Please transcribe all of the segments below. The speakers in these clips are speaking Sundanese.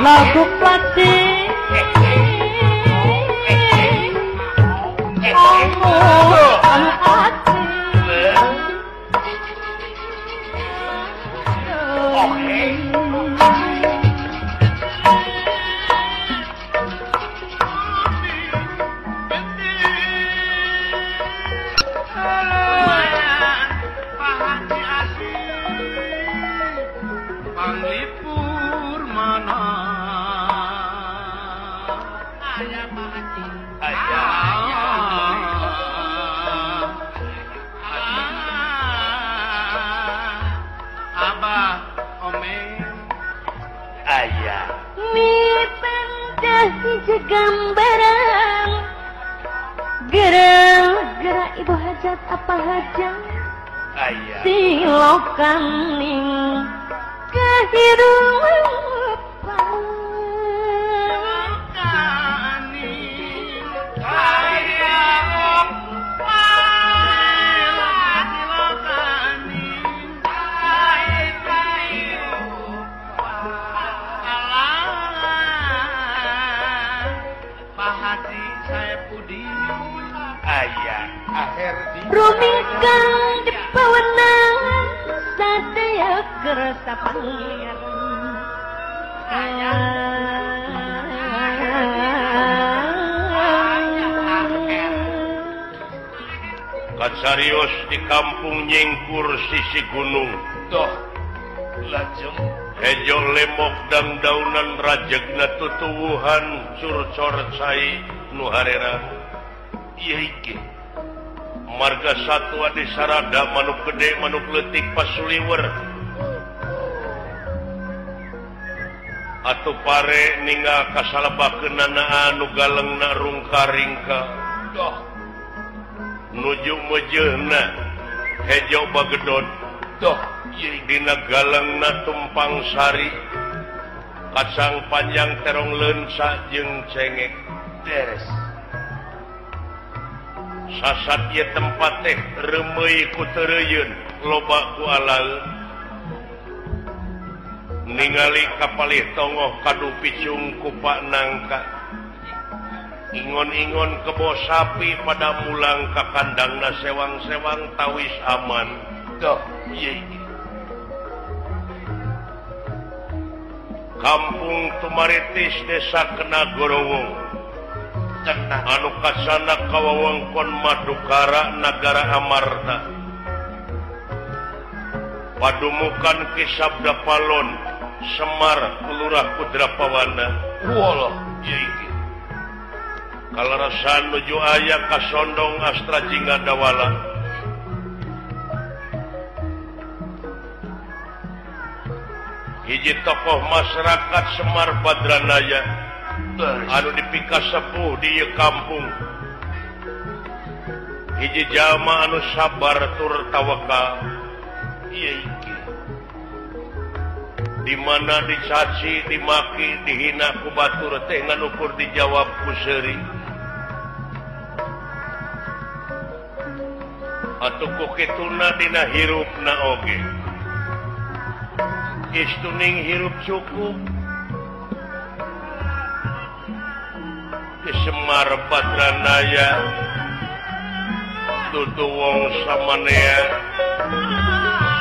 Lagu pati gambaran gerak-gerak ibu hajat apa hajat silokan ning kehidupan rumingkang di pawenang sadaya kersa pangeran Katsarios di kampung nyingkur sisi gunung doh lajeng hejo lemok dang daunan rajegna tutuwuhan curcor cai nu harera ieu iki marga satwa di sarada manuk gede manuk leutik pasuliwer atuh pare ninggal kasalebakeunana anu galengna rungka-ringka doh nuju meujeuhna hejo bagedot doh dina galengna tumpang sari kacang panjang terong leunsa jeung cengek beres. Sasat ieu tempat teh reumeuy ku teureuyun loba ku alaeun ningali kapalih tongoh kadu picung ku Pak Nangka ingon-ingon kebo sapi pada mulang ka kandangna sewang-sewang tawis aman doh ieu Kampung Tumaritis Desa Kenagorowong anu kasana kawawengkon Madukara Nagara Amarta padumukan Ki Sabda Palon Semar Lurah Pudrapawana walah ieu iki kalarasan nuju aya kasondong Astra Jingga Dawala hiji tokoh masyarakat Semar Badranaya anu dipika sepuh di ieu kampung hiji jalma anu sabar tur tawakal ieu iki di mana dicaci dimaki dihina ku batur teh ngan ukur dijawab ku seuri atuh ku kituna dina hirupna oge istuning hirup cukup Semar Badranaya dudu wong samanea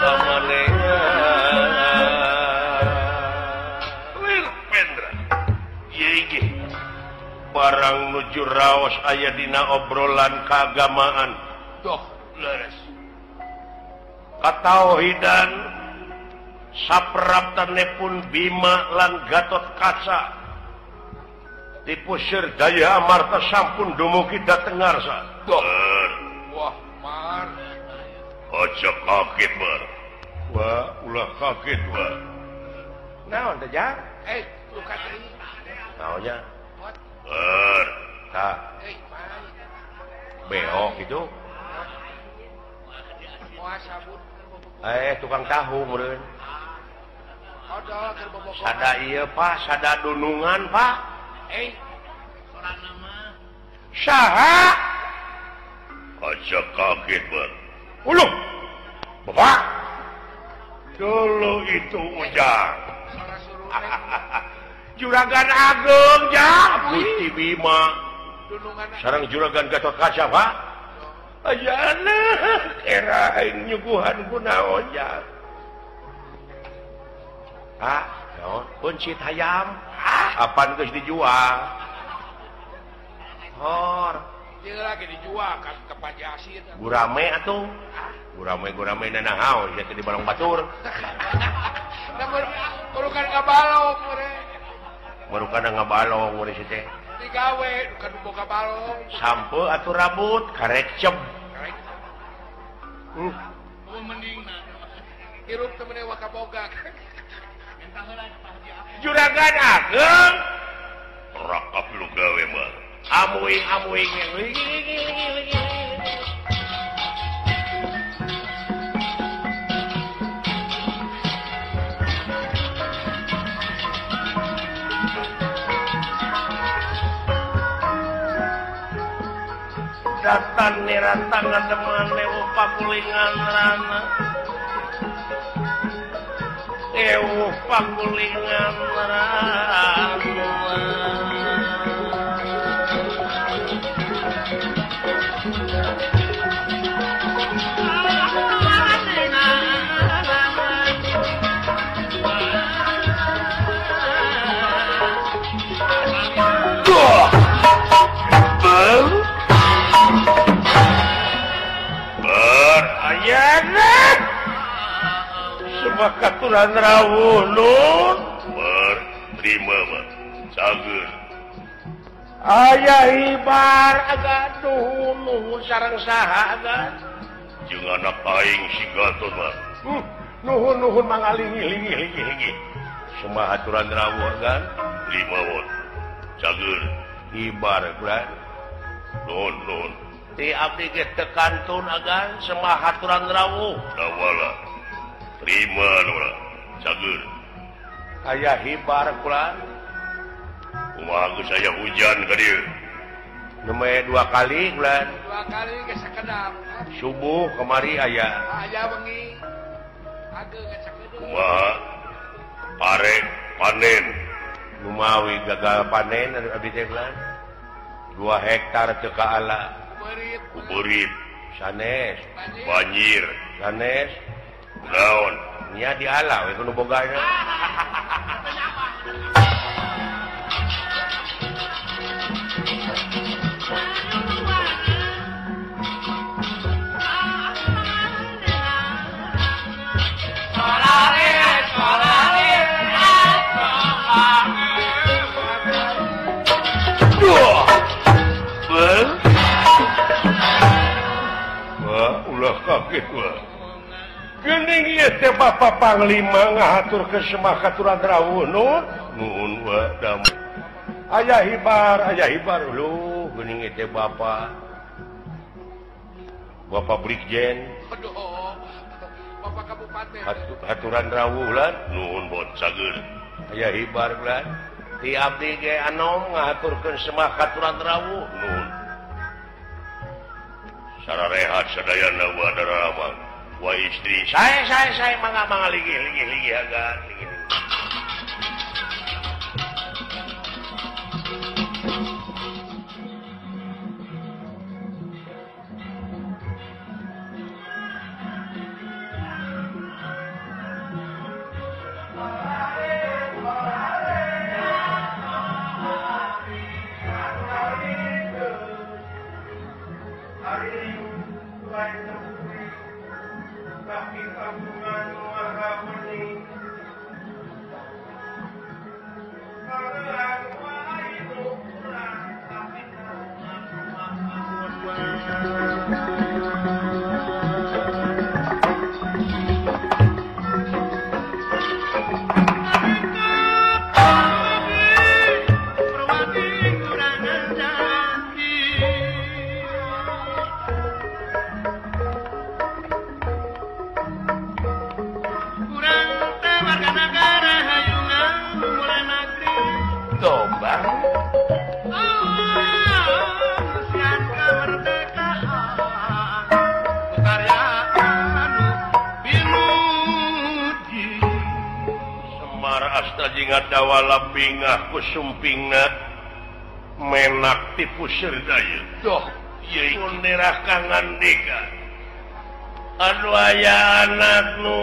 samanea Wir Pendra ieu iki Barang nuju raos aya dina obrolan keagamaan. Doh leres. Katauhidan sapraptanepun Bima lan Gatot Kaca. Dipusir daya amarta sampun dumugi dhateng ngarsa. Doh. Wah, mar. Aja kaget, Mar. Wah, ulah kaget, wah. Naon teh, Jang? Luka teuing. Naonnya? Ber. Tah. Beok gitu. Tukang tahu meureun. Sada ieu, Pak, sada dunungan, Pak. Saha? Aja kaget, Ber. Uluh. Bapak. Dulu itu Ujang. Juragan Agung, Jang. Gusti Bima. Sareng Juragan Gatot Kaca, Pak. Ayana, era aing nyuguhan ku naon, Jang. Ah, naon? Pencit hayam. Ah, apaan geus dijual? Hor. Ieu lagi dijual ka Pajasin. Gurame atuh. Gurame-gurame nanahaon sia teh di balong batur. Barukan ngabalong meureun. Barukan ngabalong meureun sia teh. Digawe duka nu boga balong. Sampe atuh rabut karecep. Oh mendingna. Hirup teh mene wakaboga. Juragan Ageng rakap lu gawe mah. Amuing amuing. Datan niratan ngademan lewu pakulingan rana. Ewu pakulingan rana. Katuran rawuh nun berterima mah cager aya hibar agak nuhun nuhun sareng saha agan jeung anak aing si Gatot mah nuhun nuhun mangalingi-lingi-lingi semua aturan rawuh agan lima won cager hibar bulan nuhun nuhun ti abdi ge teu kantun agan semua aturan rawuh dawala terima Nora cager aya hibar kula kumaha geus aya hujan ka dieu nembe dua kali bulan dua kali geus sakedap subuh kemari aya aya wengi ageung geus sakedap kumaha pare panen lumawi gagal panen abdi teh bulan 2 hektar teu kaala kuberit sanes banjir sanes naon nya diala we kudu bogana. Wah, ulah kaget wah. Gening ieu teh Bapak Panglima ngahatur ke semah katuran rawuh nun. Nuhun wa dam. Aya hibar lu geuning ieu teh Bapak. Bapak Brigjen. Aduh. Bapak Kabupaten. Haturan rawuh lan nuhun bot cager. Aya hibar lan. Ti abdi ge anom ngahaturkeun semah katuran rawuh nuhun. Sararehat sadayana wa daramang. Wa istri saya mangga mangga ligi ligi agan ligi. Dawala bingah kusumpingna menak tipu serdaya doh ieu nerah ka ngandika anu aya anak nu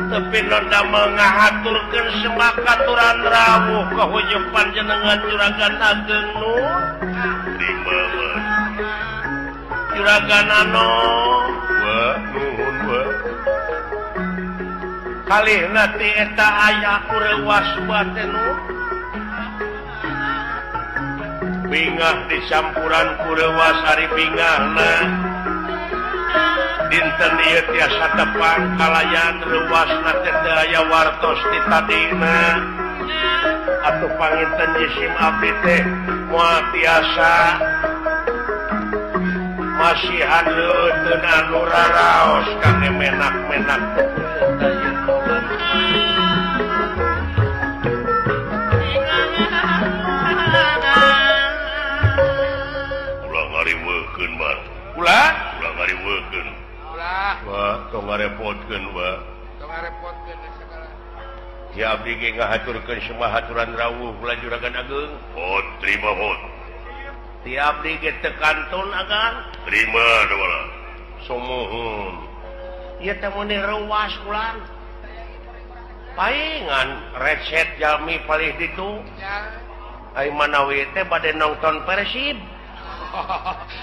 tapi nonda mengahaturkeun semakaturan rawuh ka hujung panjenengan juragan ageng nu juragan ano wa nuhun wa kalihna ti eta aya kureuwas teh nu bingah disampuran kureuwas ari bingahna dinten ieu tiasa tepang kalayan reuwasna teh teu aya wartos ti tadina atuh panginten jisim abdi teh moal tiasa masihan leuteun anu raraos kangge menak-menak ulah ngariweukeun bar ulah ulah ngariweukeun ulah wah tong ngarepotkeun wa tong ngarepotkeun sagala ya abdi ge ngahaturkeun semahaturan rawuh ulah juragan ageung hot terima hot tiap di teu kantun agan terima dawala sumuhun ieu teh mun reuwas ulan paingan recet jalmi palih ditu ai manawi teh bade nonton Persib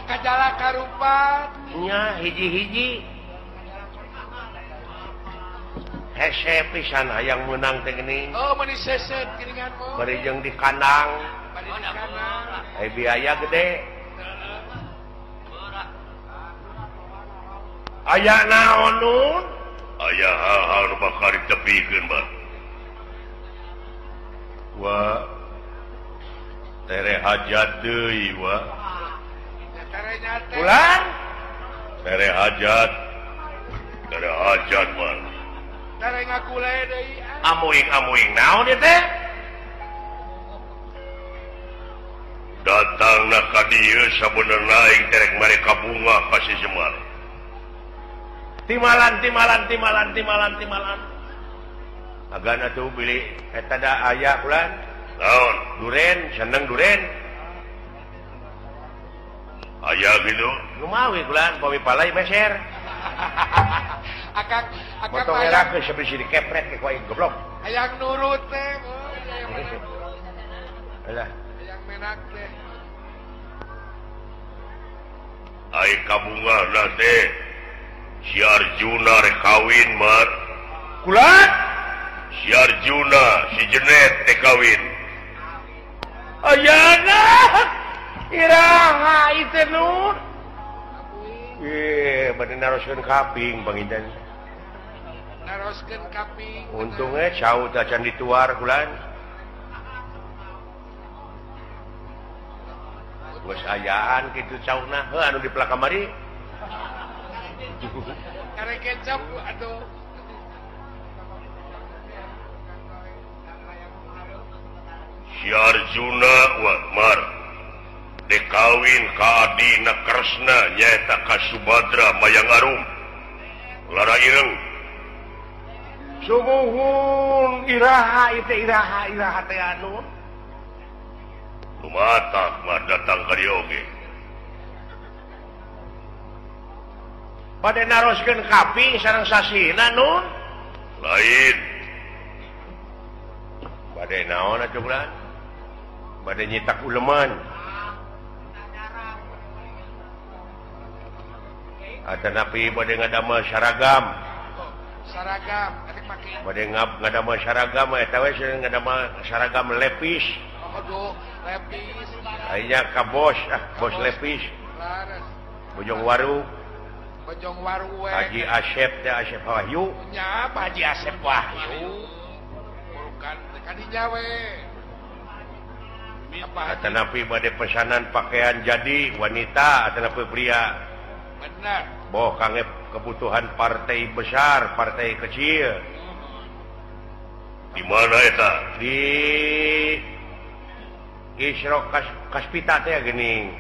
kajala karupat nya hiji-hiji hese pisan hayang meunang teh geuning oh meuni seset geuningan mah bari jeung di kandang biaya gede aya naon nun aya hal-hal nu bakal ditepikeun bah wa tere hajat deui wa ulan tere hajat mah tere ngakule deui amuing-amuing naon ieu teh datang na ka dieu sabenerna aing terek mereka bunga ka si Semar. Timalan timalan timalan timalan timalan. Agana tuh beli eta da aya ulan. Naon? Duren, seneng duren. Aya gitu. Lumawi ulan pami palai meser. Akang akang motong era geus sabisi dikepret ke ku aing goblok. Hayang nurut teh. Alah. Menak teh. Ai kabungahna teh si Arjuna rek kawin mat. Kula? Si Arjuna si Jenet teh kawin. Ayana. Iraha ieu teh nur. Bade naroskeun kaping panginten. Naroskeun kaping. Untungnya cau teh acan dituar kulan. Geus ayaan kitu cauna heuh anu dipelak kamari. Karek kecap atuh. Si Arjuna wa Mar dek kawin ka adina Kresna nyaeta ka Subadra Mayang Arum. Lara ireng. Sumuhun iraha ieu teh iraha iraha teh anu. Lumatak mah datang ka dieu oge. Bade naroskeun kaping sareng sasihna nun. Lain. Bade naon atuh bulan? Bade nyitak uleman. Atanapi bade ngadamel saragam. Saragam, arek make. Bade ngadamel saragam eta we ngadamel saragam lepis. Aduh, lepis. Aya ka bos, ah bos lepis. Laras. Bojong Waru. Bojong Waru we. Haji Asep teh Asep Wahyu. Nya Pak Haji Asep Wahyu. Bukan kadinya we. Atanapi bade pesanan pakaian jadi wanita atanapi pria. Benar. Boh kangge kebutuhan partai besar, partai kecil. Di mana eta? Di Isro Kaspita teh geuning.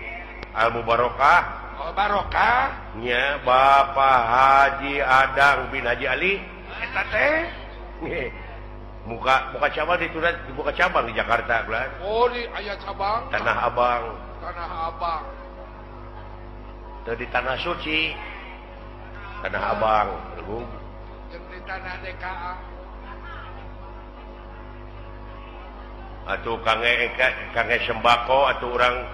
Al Mubarokah. Oh, Barokah. Nya Bapak Haji Adang bin Haji Ali. Eta teh. Muka cabang di dibuka cabang di Jakarta, bulan. Oh, di aya cabang. Tanah Abang. Tanah Abang. Teu di Tanah Suci. Tanah Abang, jeung di tanah DKA. Atuh kangge sembako atuh urang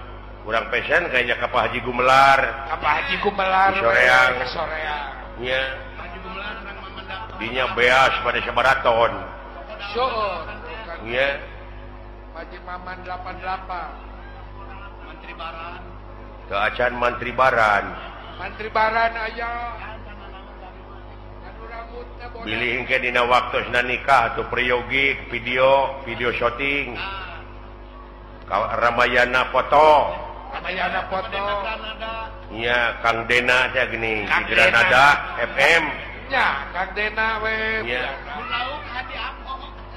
pesen kayaknya ka Pak Haji Gumelar. Ka Pak Haji Gumelar soreang. Soreang. Nya. Dinya beas pada sabaraton. Seueur. Nya. Haji Maman 88. Mantri Baran. Teu acan Mantri Baran. Mantri Baran aya. Anu rambutna bodas. Bilih engke dina waktosna nikah atuh priyogi video syuting. Ramayana foto. Ramayana foto. Nya Kang Dena teh geuning di Granada FM. Nya Kang Dena we. Nya.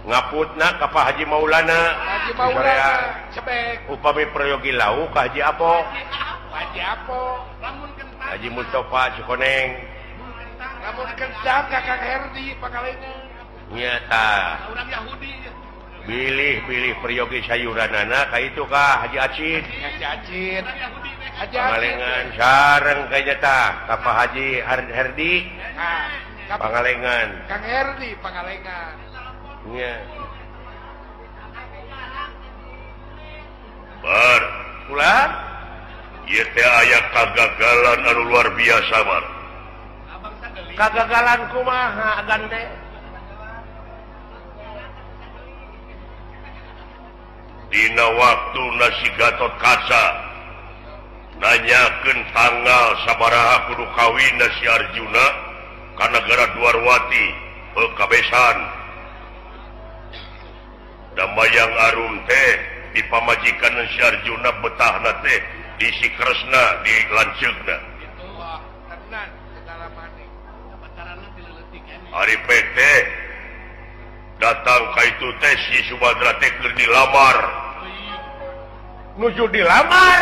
Ngaputna ka Pak Haji Maulana. Haji Maulana cebek. Upami prayogi lauk ka Haji Apo. Haji Apo. Lamun kentang. Haji Mustafa Cikoneng. Lamun kentang ka Kang Herdi Pangalengan. Nya tah. Urang Yahudi. Bilih-bilih priyogi sayuranana ka itu ka Haji Acin. Haji Acin. Haji Pangalengan sareng ka nya tah ka Pak Haji Herdi. Pangalengan. Kang Herdi Pangalengan. Nya. Bar, ulah ieu teh aya kagagalan anu luar biasa, Bar. Kagagalan kumaha agan teh? Dina waktu nasi Gatot Kaca nanyakeun tanggal sabaraha kudu kawin si Arjuna ka nagara Dwarwati kabesan. Da Mayang Arum teh di pamajikan si Arjuna betahna teh di si Kresna di lanceukna. Ari PT datang ka itu teh si Subadra teh keur dilamar. Nuju dilamar.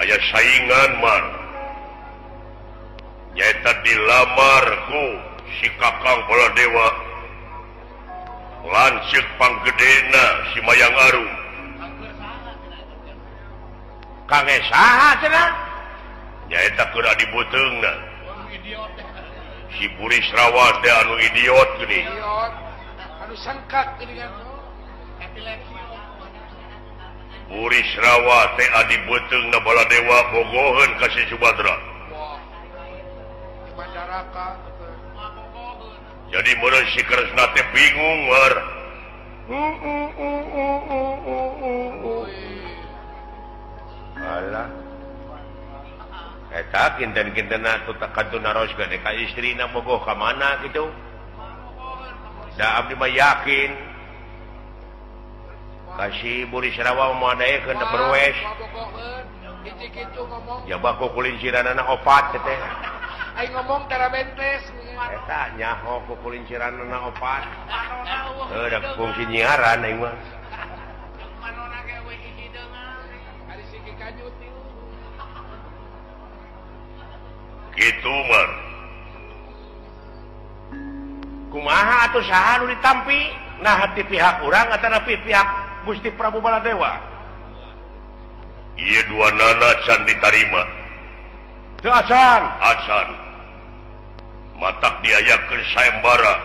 Aya saingan mar. Nyaeta dilamar ku si Kakang Baladewa. Lanceuk panggedena si Mayang Arum. Kangge saha cenah? Nyaeta keur adi beuteungna. Si Burisrawa teh anu idiot geuning. Idiot. Anu sangkak geuningan. Burisrawa teh adi beuteungna Baladewa bogoheun ka si Subadra. Wah. Di Mandaraka. Jadi meureun si Kresna teh bingung war. Alah. Eta kinten-kintenna atuh kantun naroskeun ka istrina bogoh ka mana kitu. Da abdi mah yakin ka si Burisrawa moal daekeun da berwes. Jaba ku kulinciranana opat teh. Aing ngomong tara bentes. Eta nyaho ku kulinciranana opat. Heuh da fungsi nyiaran aing mah. Kitu mar. Kumaha atuh saha nu ditampi? Nah ti pihak urang atanapi pihak Gusti Prabu Baladewa? Ieu dua nana can ditarima. Teu acan. Acan. Matak diayakeun sayembara.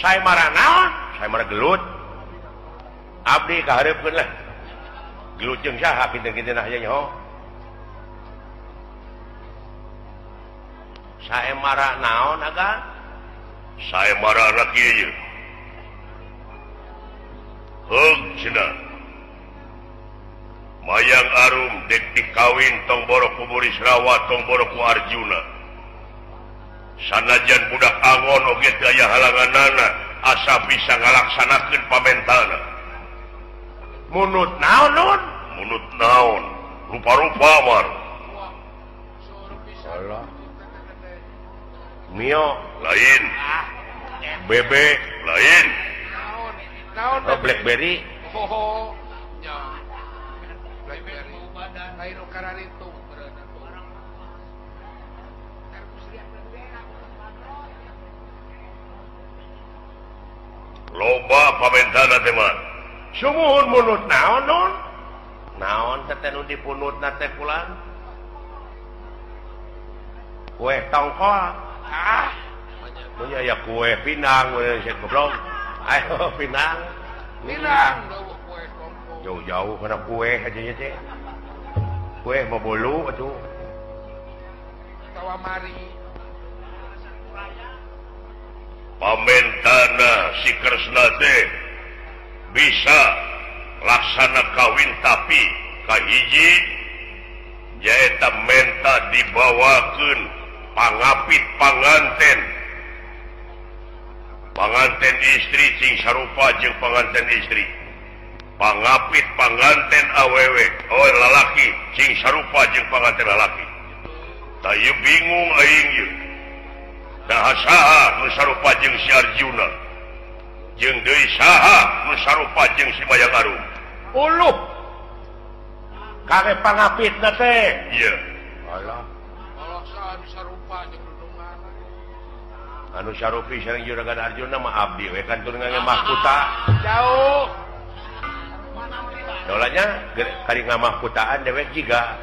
Sayembara naon? Sayembara gelut. Abdi kahareupeun lah. Gelut jeung saha kinten-kinten aya nyaho. Sayembara naon aga? Sayembara anak ieu. Heug cenah. Mayang Arum dek dikawin tong boro ku Burisrawa tong boro ku Arjuna. Sanajan budak angon oge teu aya halanganana asa bisa ngalaksanakeun pamentana. Munut naon nun? Munut naon? Rupa-rupa mar. Allah. Mio lain. Bebek lain. Naon? Oh, Blackberry. Oh, nya. Blackberry. Lain ukararitu. Loba pamentana teh mah. Sumuhun munut naon nun? Naon teh nu dipunutna teh pulang? Kue tongkol. Ah, mun aya kue pinang we goblok. Ayo pinang. Pinang kue tongkol. Jauh-jauh kana kue aja nya teh. Kue mah bolu atuh. Tawa mari. Pamentana si Kresna teh bisa laksana kawin tapi kahiji nyaeta menta dibawakeun pangapit panganten. Panganten istri cing sarupa jeung panganten istri. Pangapit panganten awewe, oh lalaki cing sarupa jeung panganten lalaki. Tah ieu bingung aing ieu. Daha saha nu sarupa jeung si Arjuna. Jeung deui saha nu sarupa jeung si Mayang Arum. Uluh. Kare pangapitna teh. Ieu. Alah. Allah saha nu sarupa jeung dudungan. Anu sarupi sareng Juragan Arjuna mah abdi we kan turun ngange mahkuta. Jauh. Dolanya kari ngamahkutaan dewek jiga.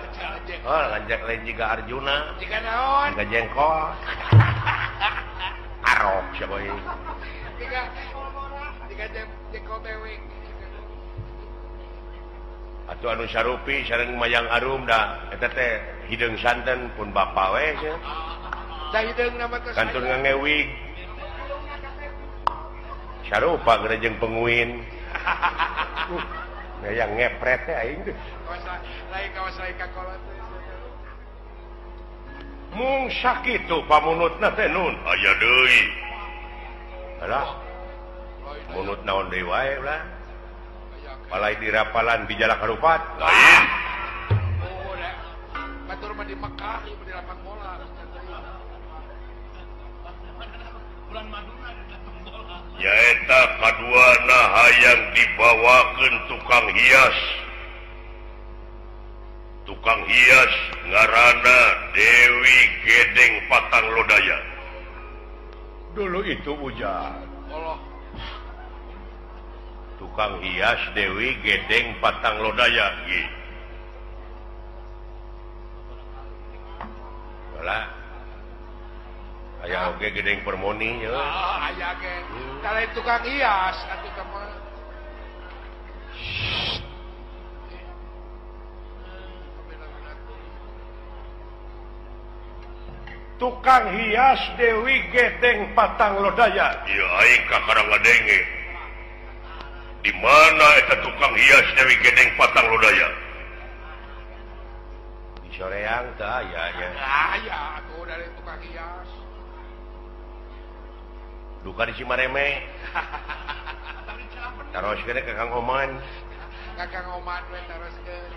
Oh, lanjak lain jiga Arjuna. Jiga naon? Jiga jengkol. Arok siapa ini? Jiga jengkol dewek. Atuh anu sarupi sareng Mayang Arum da eta teh hideung santen pun bapa we cenah. Da hideung nama teh kantun ngangewig. Sarupa geura jeung penguin. Yang ngepret teh aing teh. Lain kawas lain kakolot. Mung sakitu pamunutna teh nun. Aya deui. Alah. Munut naon deui wae lah. Palai dirapalan bijala karupat. Lain. Oh, da. Batur mah di Mekah ieu di lapang bola. Bulan Madura di lapang bola. Nyaeta kaduana hayang dibawakeun tukang hias. Tukang hias ngaranna Dewi Gedeng Patang Lodaya. Dulu itu ujar. Allah. Tukang hias Dewi Gedeng Patang Lodaya. Nggih. Lah. Aya oge Gedeng Permoni ye. Ah, aya ge. Lain tukang hias atuh teh mah. Tukang hias Dewi Gedeng Patang Lodaya. Ieu aing kakara ngadenge. Di mana eta tukang hias Dewi Gedeng Patang Lodaya? Di Soreang teh aya nya. Aya atuh dari tukang hias. Duka di Cimareme. Taroskeun ka Kang Oman. Ka Kang Oman we taroskeun.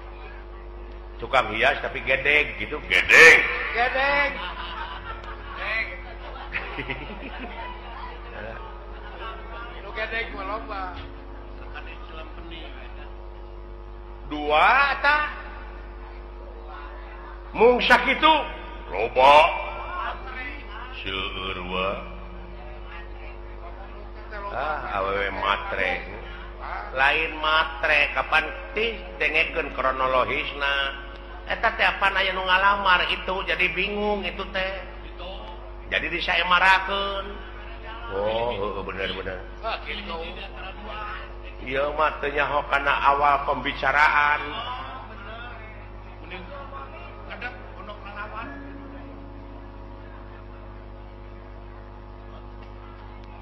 Tukang hias tapi gedeg gitu. Gedeng. Gedeng. Nu gedeg mah loba. Dua ta. Mung sakitu loba. Seueur wa. Ah, awewe matre. Lain matre kapan tih dengekeun kronologisna. Eta teh apaan aya nu ngalamar itu jadi bingung itu teh. Jadi disaemarakeun. Oh, bener-bener. Ieu mah teu nyaho kana awal pembicaraan.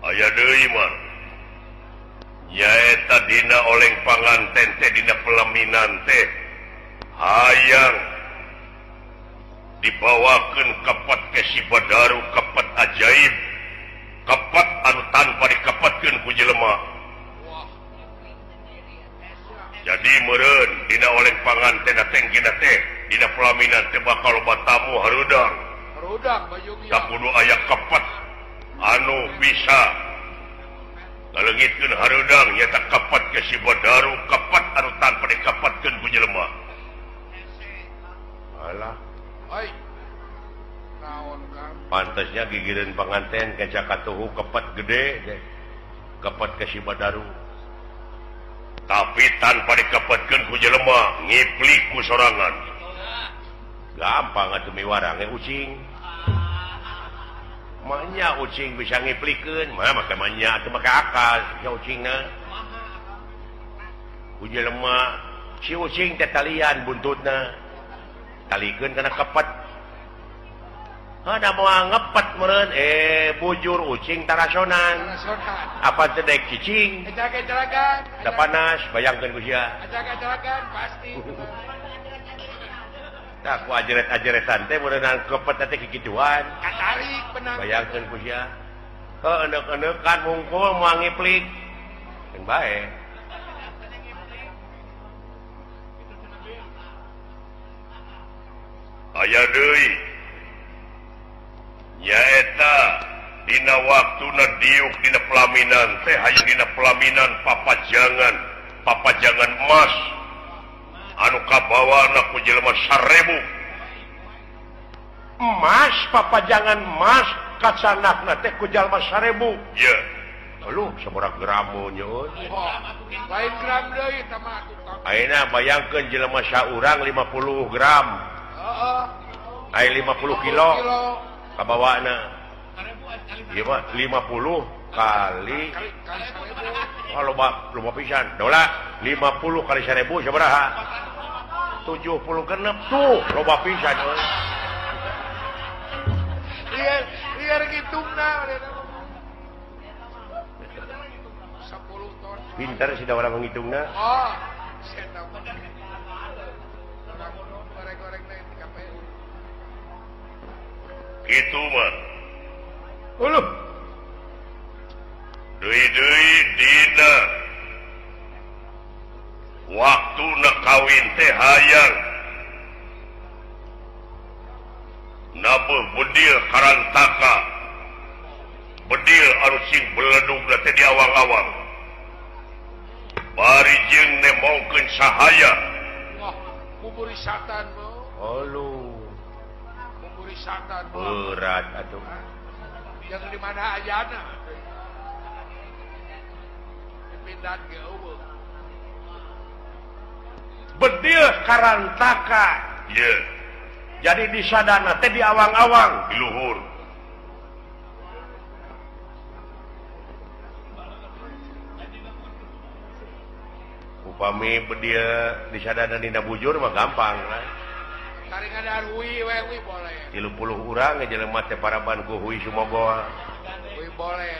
Aya deui mah. Nyaeta dina oleng panganten teh dina pelaminan teh hayang dibawakeun kepet ke si Badaru, kepet ajaib, kepet anu tanpa dikepetkeun ku jelema. Jadi meureun dina oleng panganten teh dina teh dina pelaminan teh bakal loba tamu harudang. Harudang bayung. Tak kudu aya kepet anu bisa ngaleungitkeun harudang nyaeta kepet ke si Badaru, kepet anu tanpa dikepetkeun ku jelema. Alah. Oi. Naon Kang? Pantasnya gigireun panganten keca katuhu kepet gede deh. Kepet ke si Badaru. Tapi tanpa dikepetkeun ku jelema, ngiplik ku sorangan. Gampang atuh miwarang ge ucing. Manya ucing bisa ngiplikeun, mah make manya atuh make akal si ucingna. Ku jelema si ucing teh talian buntutna. Talikeun kana kepet. Hada moal ngepet meureun bujur ucing tarasonan. Apa teh daek cicing? Ejak-ejakan. Da panas bayangkeun ku sia. Ejak-ejakan pasti. Tah ku ajeret-ajeretan teh meureunang kepet teh kikituan. Katarik benang. Bayangkeun ku sia. Heuh enek-enekan hungkul moal ngiplik. Keun bae. Aya deui nyaeta dina waktuna diuk dina pelaminan teh hayang dina pelaminan papajangan papajangan emas anu kabawana ku jelema 1000 emas papajangan emas kacanakna teh ku jelema 1000 ye aduh sabaraha gram nyeun lain gram deui tah mah ayeuna bayangkeun jelema saurang 50 gram. Ai 50 kilo kabawana. Ieu mah 50 kali oh loba loba pisan. Dola 50 kali 1000 sabaraha? 76 tuh loba pisan euy. Liar liar ngitungna 10 ton. Pintar sih da urang ngitungna. Oh, gitu mah. Uluh. Deui-deui dina waktuna kawin teh hayang nabuh bedil karantaka, bedil anu sing beledugna teh di awang-awang bari jeung nemongkeun sahaya. Wah, kuburi satan mah. Uluh. Kuburi satan berat atuh. Yang di mana ayana? Dipindahan ke eueuh. Bedil karantaka. Ye. Yeah. Jadi di sadana teh di awang-awang di luhur. Upami bedil di sadana dina bujur mah gampang lah. Taringan hui we hui boleh. 30 urang jelema teh paraban ku hui sumogoa. Hui boleh.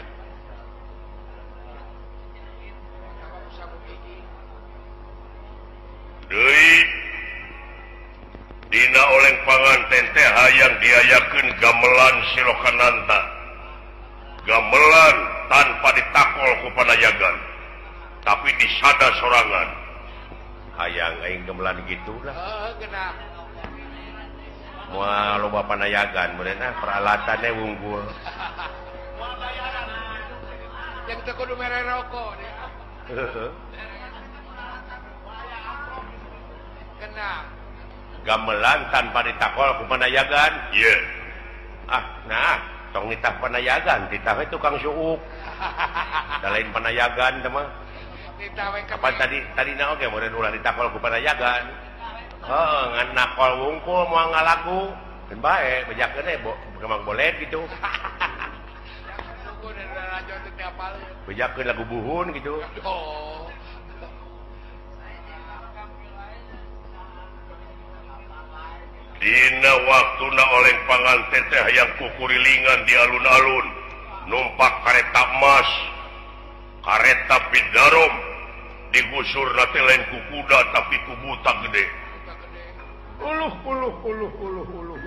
Deui dina oleng panganten teh hayang diayakeun gamelan Silokananta. Gamelan tanpa ditakol ku panayagan, tapi disada sorangan. Hayang aing gamelan gitulah. Heeh, genah. Moal loba panayagan meureun peralatannya wungkul. Yang teu kudu mere rokok deh. Heeh. Kena. Gamelan tanpa ditakol ku panayagan. Ye. Yeah. Ah, nah, tong nitah panayagan, titah we tukang suuk. Da lain panayagan teh mah. Nitah we kapan tadi na oge meureun ulah ditakol ku panayagan. Heuh, ngan nakol wungkul moal ngalagu. Keun bae bejakeun teh kembang bolet gitu. Bejakeun lagu buhun gitu. Dina waktuna oleng panganten teh hayang kukurilingan di alun-alun numpak kareta emas kareta bidarom digusur teh lain ku kuda tapi ku buta gede. Uluh uluh uluh uluh uluh.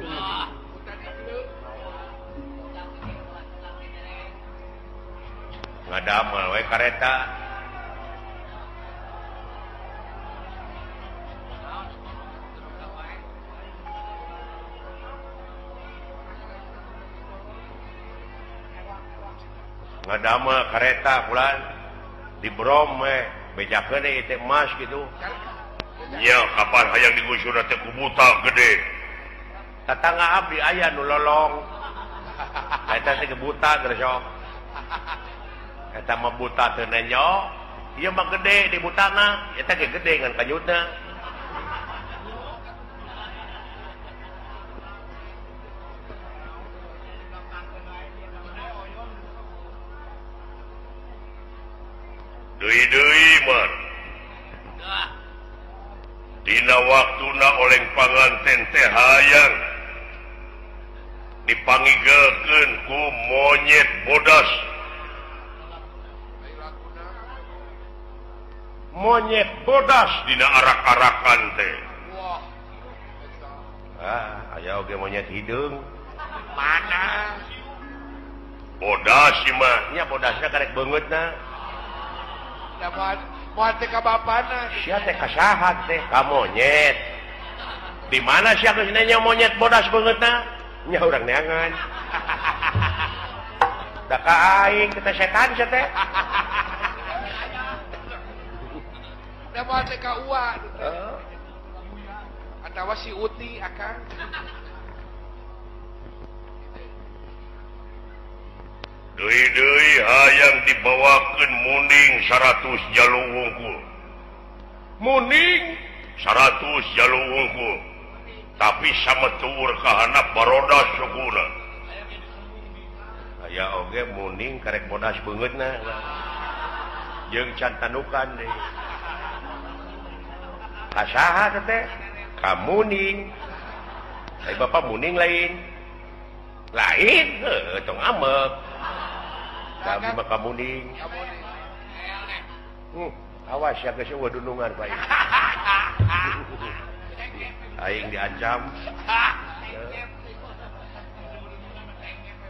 Ngadamel we kareta. Ngadamel kareta bulan di brom we bejakeun teh emas gitu. Nya kapan hayang digusur teh ku buta gede. Tatangga abdi aya nu lolong. Eta teh buta geus. Eta mah buta teu nenyo, ieu mah gede di butana, eta ge gede ngan kanyutna. Deui-deui mah. Dina waktuna oleng panganten teh hayang dipangigelkeun ku monyet bodas. Monyet bodas dina arak-arakan teh. Ah, aya oge monyet hideung. Mana? Bodas ieu mah, nya bodasna karek beungeutna. Da moal teh ka bapana. Sia teh ka saha teh? Ka monyet. Di mana sia geus nanya monyet bodas beungeutna? Nya urang neangan. Da ka aing teh setan sia teh. Da moal teh ka ua. Atawa si Uti akang. Deui-deui hayang dibawakeun munding 100 jalu wungkul. Munding 100 jalu wungkul. Tapi sametuur ka handap barodas sukuna. Aya oge munding karek bodas beungeutna. Jeung can tanukan deui. Ka saha teh? Ka muning. Ai bapa muning lain. Lain heuh tong amek. Kami mah kamuning. Awas ya geus eueuh dunungan Pak. Aing diancam.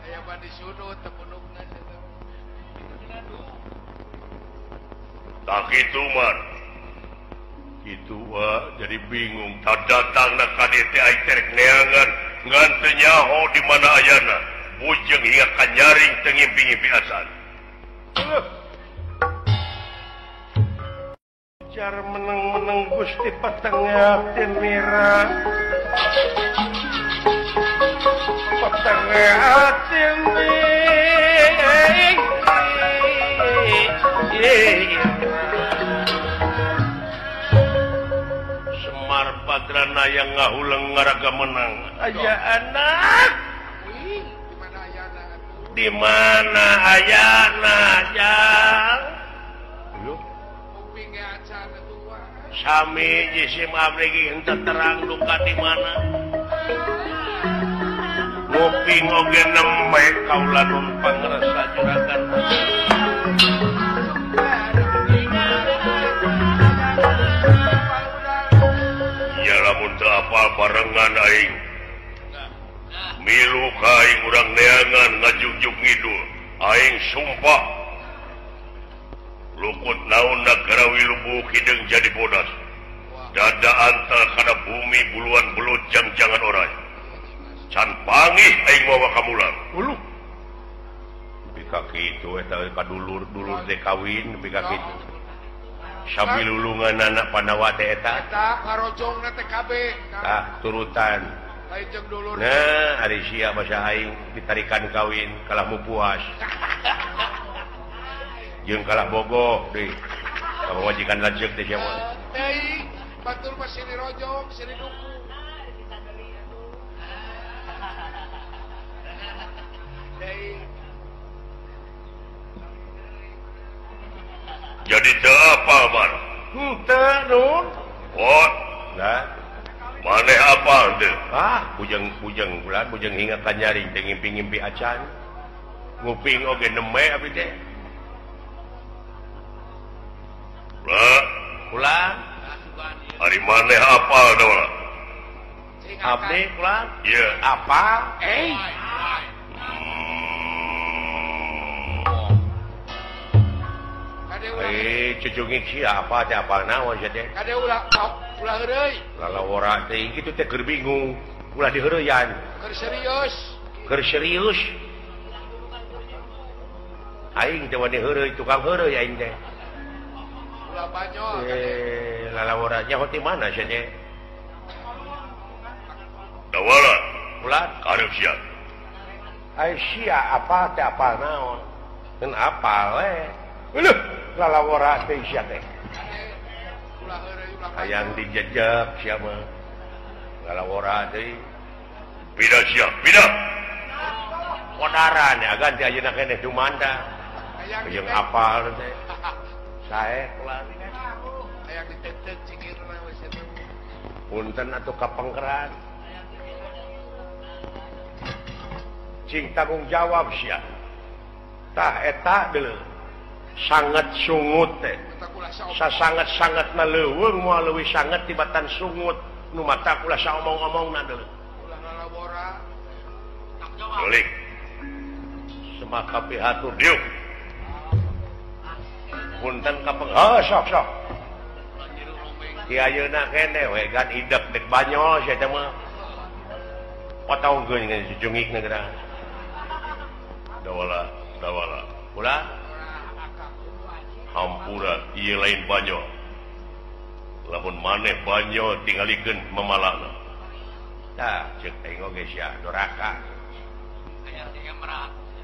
Aya mah disudut teu punukna. Tak kitu man. Kitu wa jadi bingung. Tak datangna ka dieu teh aing teh rek neangan ngan teu nyaho di mana ayana. Bujeng hingga kanyaring teu ngimpi-ngimpi acan. Jar meneng-meneng Gusti petengah tinira. Petengah tinira. Semar Badrana yang ngahuleng ngaraga menang. Aya anak. Di mana ayana jang? Sami jisim abdi henteu terang duka di mana. Nguping oge nembe kaula nun pangrasa juragan. Ya lamun teu apal barengan aing. Milu ka aing urang neangan ngajugjug ngidul. Aing sumpah lukut naon nagara wilubu hideung jadi bodas. Dada antal kana bumi buluan belut jang-jangan oray. Can pangih aing mawa kamulang. Uluh. Nepi ka kitu eta ka dulur-dulur teh kawin nepi ka kitu. Sabilulungan anak Pandawa teh eta. Eta ngarojongna teh kabeh. Tah turutan. Nah, ari sia basa aing ditarikan kawin kalah mu puas. Jeung kalah bogoh deui. Ka pamajikan lanceuk teh sia mah. Teuing, batur mah silih rojong, silih duku. Jadi teu apa bar? Henteu nun. Pot. Nah, maneh apal teu? Ah, bujeng-bujeng bulan bujeng hingga ka nyaring teh ngimpi-ngimpi acan. Nguping oge neme abdi teh. Ulah, ulah. Ari maneh apal dawala? Abdi ulah? Ieu. Apa? Cucungin siapa teh apal naon sia teh? Kade ulah ulah heureuy. Lalawora teh kitu teh keur bingung, ulah diheureuyan. Keur serius. Keur serius. Aing teh wani heureuy, tukang heureuy aing teh. Ulah banyol. Lalawora nyaho ti mana sia teh? Dawala. Ulah karep sia. Ai sia apa teh apal naon? Keun apal we. Uluh, lalawora teh sia teh. Hayang dijejek sia mah. Lalawora teh. Pindah sia, pindah. Podaran ya ganti ayeuna keneh dumanda. Hayang apal teh. Sae ulah. Hayang ditek-tek cingirna we sia teh. Punten atuh kapengkeran. Cing tanggung jawab sia. Tah eta deuleu. Sangat sungut teh. Sasangat-sangat na leuweung moal leuwih sangat tibatan sungut nu mata ulah saomong-omongna deuleu. Ulah lalawora. Delik. Semaka pihatur diuk. Punten kapeng. Oh, sok sok. Di ayeuna keneh we gan idep dek banyol sia teh mah. Potongkeun ngan jujungikna geura. Dawala, dawala. Ulah hampura ieu lain banyol. Lamun maneh banyol tingalikeun mamalana. Tah, ceuk aing oge sia doraka.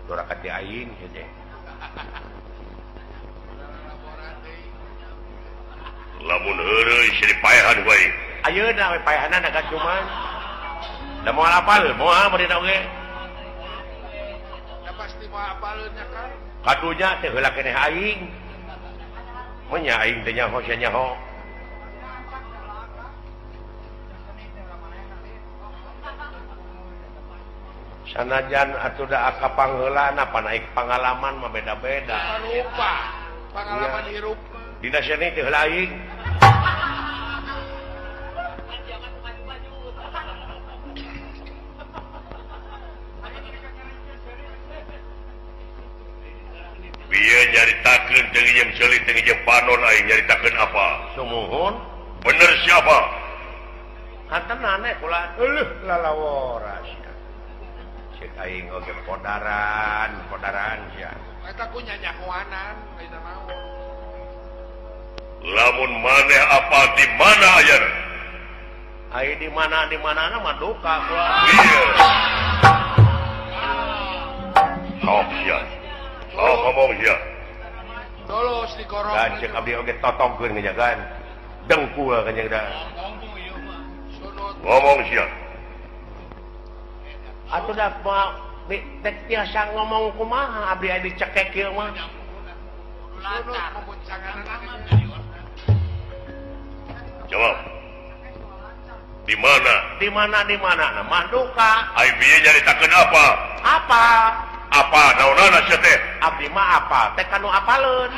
Doraka ti aing sia teh. Lamun heureuy sia dipaehan ku aing. Ayeuna we paehanana ka cuman. Da moal apal, moal bari oge. Da pasti moal apaleun nya kan. Kadunya teh heula keneh aing. Menya aing teh nyaho sia nyaho. Sanajan atuh da akapangheulana panaik pangalaman mah beda-beda. Lupa pangalaman hirup. Dina seni teh heula aing. Bieu nyaritakeun teu jeung ceuli teu jeung panon aing nyaritakeun apa? Sumuhun. Bener siapa? Hantenan we kula. Euleuh lalawora sia. Ceuk aing oge podaran, podaran sia. Eta ku nyanyahoanan lain naon. Lamun maneh apa di mana aya? Ai di mana di manana mah duka kula. Ieu. Sok sia. Oh, ngomong sia. Tolos dikorong. Dan ceuk abdi oge totongkeun ngejagan. Dengkul kanya da. Ngomong sia. Atuh da teh tiasa ngomong kumaha abdi aya dicekek ieu mah. Jawab. Di mana? Di mana di mana? Nah, mah duka. Ai bieu nyaritakeun apa? Apa? Apa naonana sia teh? Abdi mah apa? Teh kanu apaleun.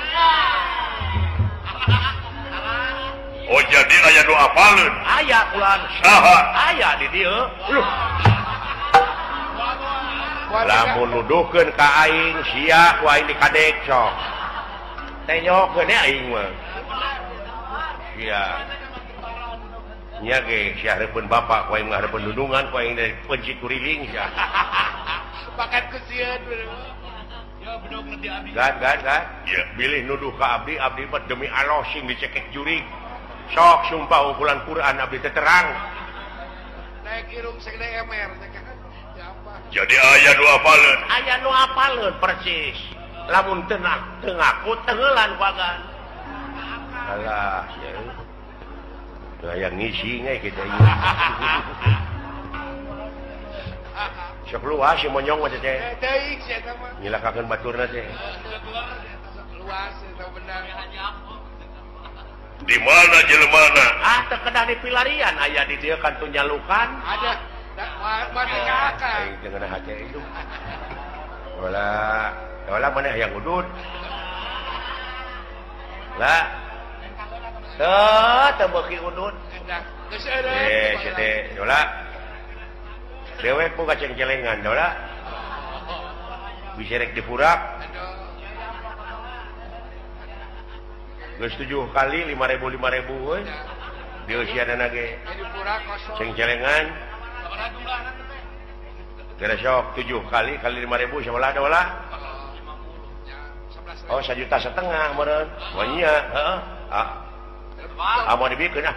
Oh, jadi aya nu apaleun. Aya kulan. Saha? Aya di dieu. Luh. Lamun nuduhkeun ka aing sia ku aing dikadek sok. Tenyokeun aing mah. Sia. Nya ge sia hareupeun bapak ku aing mah hareupeun dundungan ku aing dari penci kuriling sia. Pakat kesieun. Ya bedog di abdi. Gan gan gan. Iya, bilih nuduh ka abdi, abdi mah demi Allah sing dicekek jurig. Sok sumpah ungkulan Quran abdi teh terang. Naik irung segede emer. Jadi aya nu apaleun. Aya nu apaleun persis. Lamun teu ngaku teuheulan ku agan. Alah, ya. Hayang ngisi nge kitu ieu. Sok luas si monyong mah teh. Teuing sia eta mah. Nyilakakeun baturna teh. Luas eta benar. Di mana jelemana? Ah, teu kedah di pilarian aya di dieu kan tunyalukan. Ada. Mana ka akang. Aing teu ngeunah hate itu. Wala, wala maneh hayang udud. Lah. Teu teu beuki udud. Geus eureun. Eh, teh, dola. Dewek boga cengcelengan, dola. Bisa rek dipurak. Geus 7 kali 5.000 5.000 euy. Di usiana ge. Cengcelengan. Kira sok 7 kali kali 5.000 sabaraha dola? Oh, 1,5 juta meureun. Wah nya, heeh. Ah. Ah mau dibikeun ah.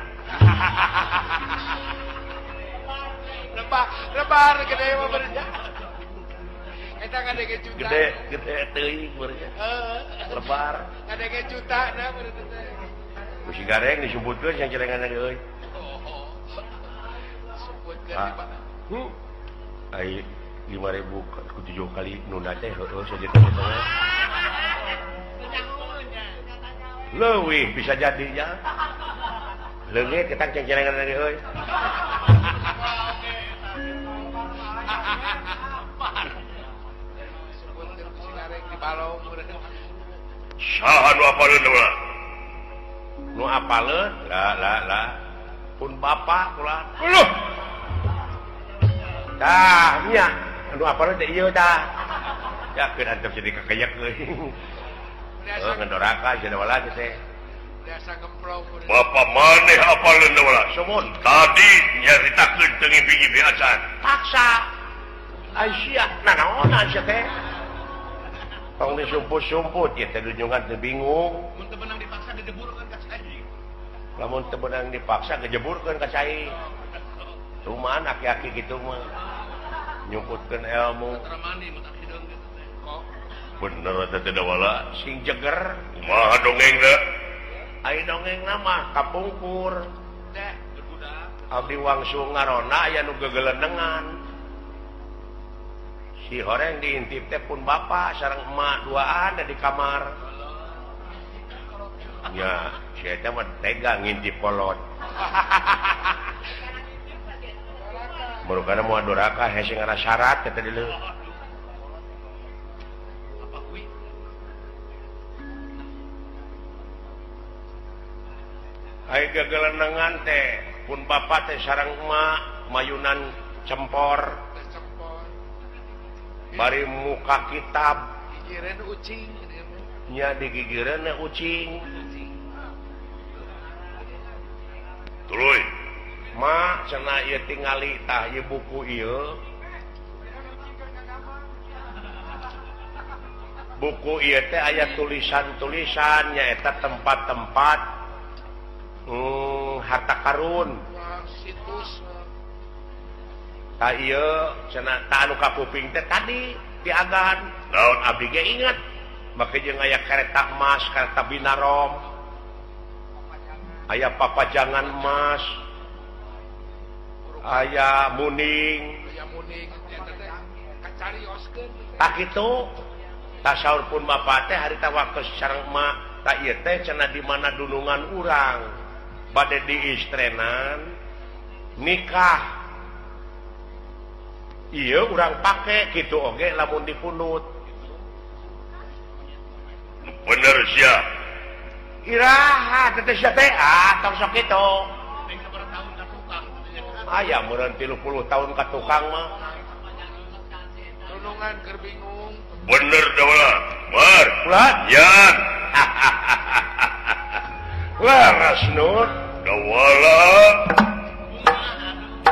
Lebar gede mah beurnya. Eta ngadege juta. Gede, gede teuing beurnya. Lebar. Ngadege juta na meureun teh. Ku si gareng disumputkeun cengcelengan ge euy. Sumputkeun di mana? Ai 5.000 ku 7 kali nunda teh heueuh 1,5 juta. Leuwih bisa jadi nya. Leungit ketang cengcelengan lagi euy. Saha nu apaleun ulah? Nu apaleun? La la la. Pun bapak kula. Uluh. Tah nya nu apaleun teh ieu tah. Yakeun antep jadi kakeyak euy. Oh, ngedoraka cenah wala teh. Biasa gemprong. Bapak maneh apaleun wala? Sumon tadi nyaritakeun teu ngimpi-ngimpi acan. Paksa. Aisyah nanaonan sia teh. Tong disumput-sumput ieu teh dunjungan teh bingung. Mun teu beunang dipaksa dijeburkeun ka cai. Lamun teu beunang dipaksa gejeburkeun ka cai. Cuman aki-aki kitu mah nyumputkeun ilmu. Bener eta teh wala sing jeger. Kumaha dongengna? Ai dongengna mah kapungkur. Teh berbudak. Abdi wangsul ngarona aya nu gegelenengan. Si horeng diintip teh pun bapak sareng emak duaan di kamar. Ya, si eta mah tega ngintip kolot. Barukana moal doraka hese ngara syarat teh tadi leuh. Ai gegelenengan teh pun bapak teh sareng emak mayunan cempor. Bari muka kitab gigireun ucing nya digigireun ucing tuluy ma cenah ieu tingali tah ieu buku ieu buku ieu teh aya tulisan-tulisan nyaeta tempat-tempat harta karun situs. Ta ieu cenah ta anu kapuping teh tadi diagan naon abdi ge inget make jeung aya kereta emas kereta binarom aya papajangan emas aya muning tak kitu tasaur pun bapak teh harita waktu sareng emak ta ieu teh cenah di mana dunungan urang bade diistrenan nikah iya urang pake gitu oge lamun dipunut bener sia iraha teh sia teh ah tong sok kitu aya meureun 30 tahun ka tukang mah dunungan keur bingung bener dawala bar ulah yan laras nur dawala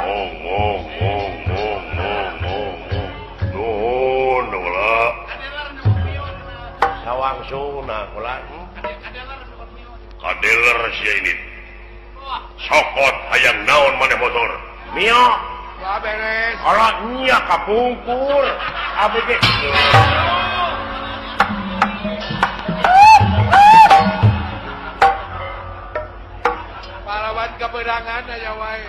ong ong ong ong ong ong nuhun dawala sawangsuna kula kadeler sia ini sokot hayang naon maneh motor mio wah beres ala nya kapungkur abdi ge pahlawan keberangan aya wae.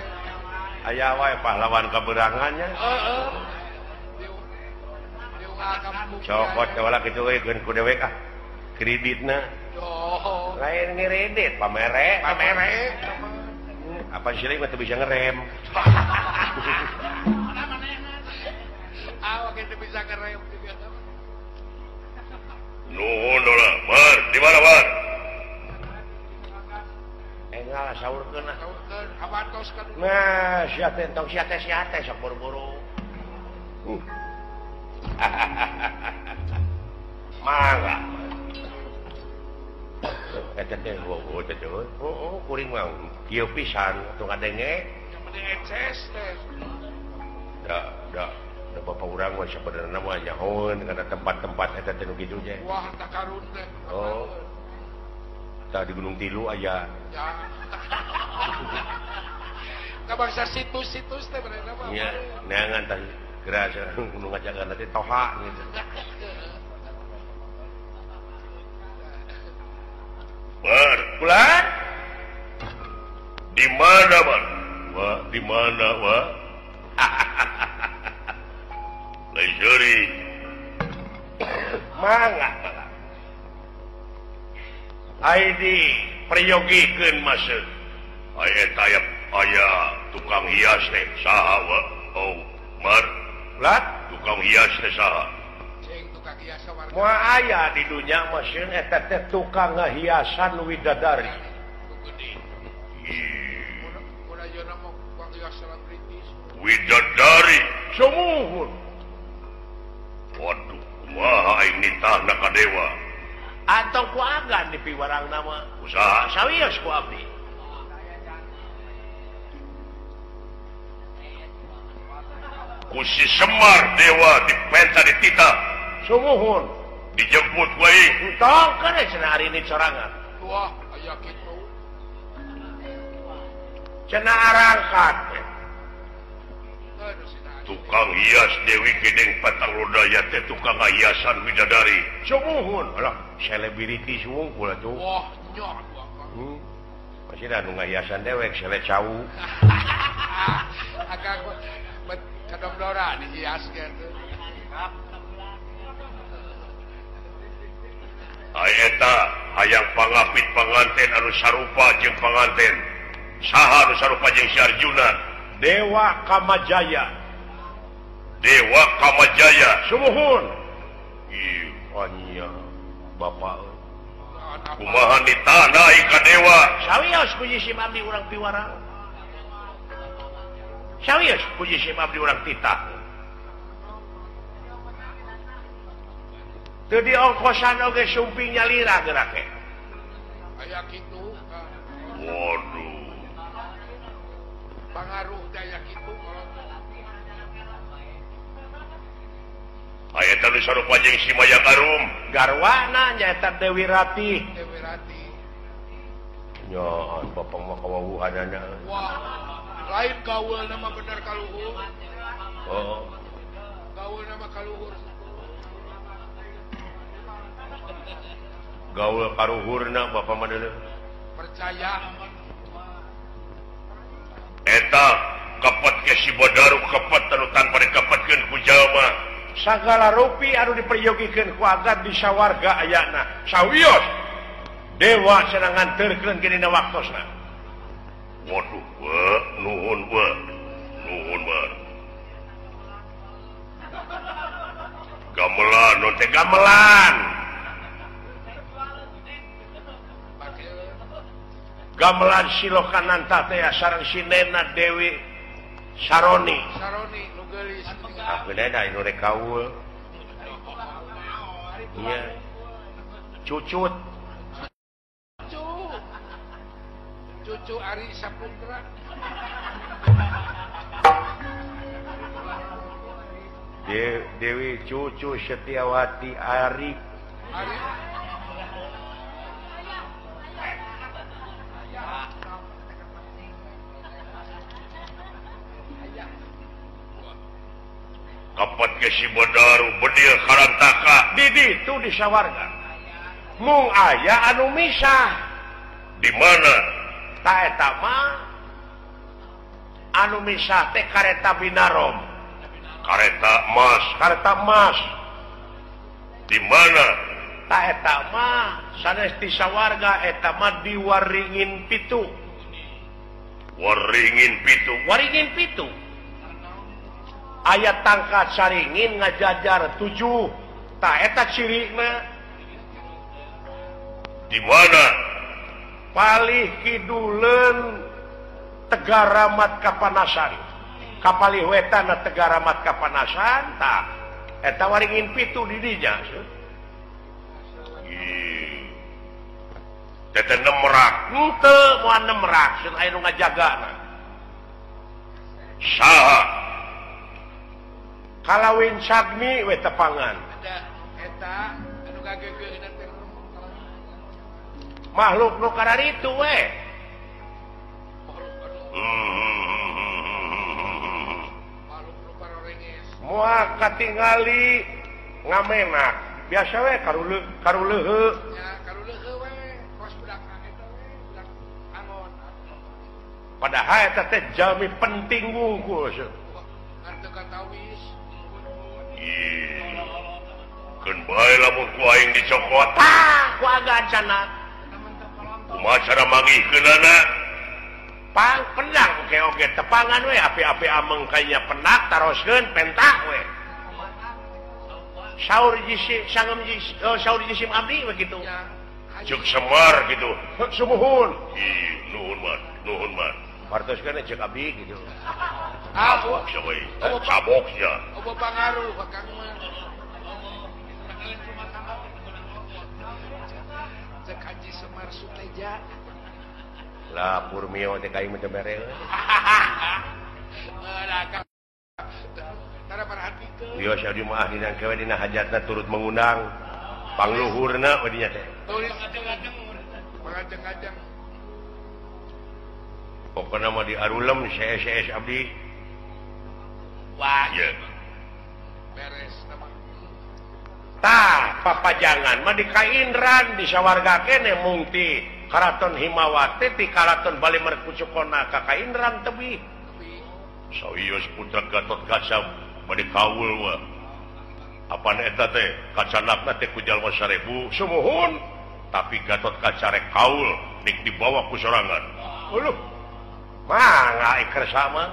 Aya wae pahlawan keberangannya. Heeh. Cokot wala kitu euy keun ku dewek ah. Kreditna. Oh. Lain ngeredit pamere. Pamere. Apa sih mah teu bisa ngerem. Awak teu bisa ngerem juga. Nuhun dola, bar, di mana bar? Engal saurkeun ah. Saurkeun, awantos ka dulu. Nah, sia teh tong sia teh sok buru-buru. Mangga. Eta teh heueuh teh oh, kuring mah kieu pisan atuh ngadenge. Yang penting eces teh. Da da da bapak urang mah sabenerna mah nyahoeun kana tempat-tempat eta teh nu kitu teh. Wah, takarun teh. Oh. Tah di Gunung Tilu aya. Ya. Ka bangsa situs-situs teh benerna mah. Nya, neangan tah geura nu ngajagan teh toha gitu. Bar, bulan di mana bar? Wah, di mana wah? Lain seuri. Mangga. Ai di priyogikeun masuk. Aya eta aya tukang hias teh saha wa? Oh, mar. Bulan tukang hias teh saha? Moal aya di dunya mah sieun eta teh tukang ngahiasan widadari. Widadari sumuhun. Waduh, kumaha aing nitahna ka dewa? Antong ku agan dipiwarangna mah. Usaha sawios ku abdi. Ku si Semar dewa dipenta dititah. Sumuhun dijemput wae entong kana cenah ari ini sorangan. Wah, aya kitu. Cenah arangkat. Tukang hias Dewi Gedeng Patanglodaya teh tukang hiasan widadari. Sumuhun. Alah, selebriti sungkul atuh. Wah, nya Masih da nu ngahiasan dewek sele cau. Akang bet kadomdora dihiaskeun. Eta hayang pangapit panganten anu sarupa jeung panganten. Saha anu sarupa jeung si Arjuna? Dewa Kamajaya. Dewa Kamajaya. Sumuhun. Ieu anya bapak. Kumaha ditana ka dewa? Sawios ku jisim abdi urang piwarang. Sawios ku jisim abdi urang titah. Teu diongkosan oge sumping nyalira gerak teh. Aya kitu. Waduh. Pangaruh teh aya kitu kolot. Aya teh nu sarupa jeung si Maya Karum. Garwana nyaeta Dewi Ratih. Dewi Ratih. Nya bapak mah kawawuhanana. Wah, lain gaulna mah bener kaluhur. Oh. Gaulna mah kaluhur. Gaul karuhurna bapak mah deuleu. Percaya. Eta kapat ke si Badaru kapat anu tanpa dikapatkeun ku jalma. Sagala rupi anu diperyogikeun ku agan di sawarga ayana. Sawios dewa cenah nganterkeun dina waktosna. Waduh, wa nuhun wa. Nuhun wa. Gamelan non teh gamelan. Gamelan Silokananta teh sareng sinena Dewi Saroni. Saroni nu geulis. Ah bener nu rek kaul. Iya. Cucut. Cucu. Cucu Ari Saputra. Dewi Cucu Setiawati Ari. Ari. Kapat ke si Badaru bedil karantaka di ditu di sawarga. Mung aya anu misah. Di mana? Ta eta mah anu misah teh kareta Binarom. Kareta emas. Kareta emas. Di mana? Ta eta mah sanes ti sawarga eta mah di Waringin Pitu. Waringin Pitu. Waringin Pitu. Aya tangkat saringin ngajajar 7. Ta eta cirina. Di mana? Palih kiduleun Tegaramat Kapanasan. Kapalih wetan Tegaramat Kapanasan tah eta Waringin Pitu di dinya. Tete nemrak henteu moal nemrak sun aya nu ngajagana. Saha? Kalawin Sagmi we tepangan. Eta anu ngageugeuneunan teh makhluk nu kararitu we. Moal katingali ngamenak biasa we karuleuheu. Ya karuleuheu we kos budak eta we budak angon. Padahal eta teh jalmi penting wungkul. Ngan teu katawis. Keun bae lamun ku aing dicokot. Tah ku agan cenah. Kumaha cara manggihkeunana? Pang penang oke oge tepangan we api-api ameng kayanya penak taroskeun pentak we. Saur jisim sangem jisim saur jisim abdi we kitu. Ceuk Semar gitu. Sumuhun. Ih, nuhun man, nuhun man. Partoskeun ceuk abdi gitu. Cabok sia we. Cabok sia. Eueuh pangaruh ka Kang mah. Cek Haji Semar Suteja. Lah purmio teh ka ieu teh mere. Tara perhatikeun. Ieu sia di mah dina kewe dina hajatna turut mengundang pangluhurna we dinya teh. Pangajeng-ajeng. Pokona mah di arulem CS abdi. Wah. Ye. Beres mah. Tah papajangan mah di Kaindran di sawarga keneh mungti Karaton Himawati ti Karaton Bali Merkucukona ka Kaindran tebih. Sawios putra Gatotkaca bade kaul mah. Apan eta teh kacanakna teh ku jalma 1000 sumuhun, tapi Gatotkaca rek kaul nik dibawa ku sorangan. Uluh. Mangga ikersa mah.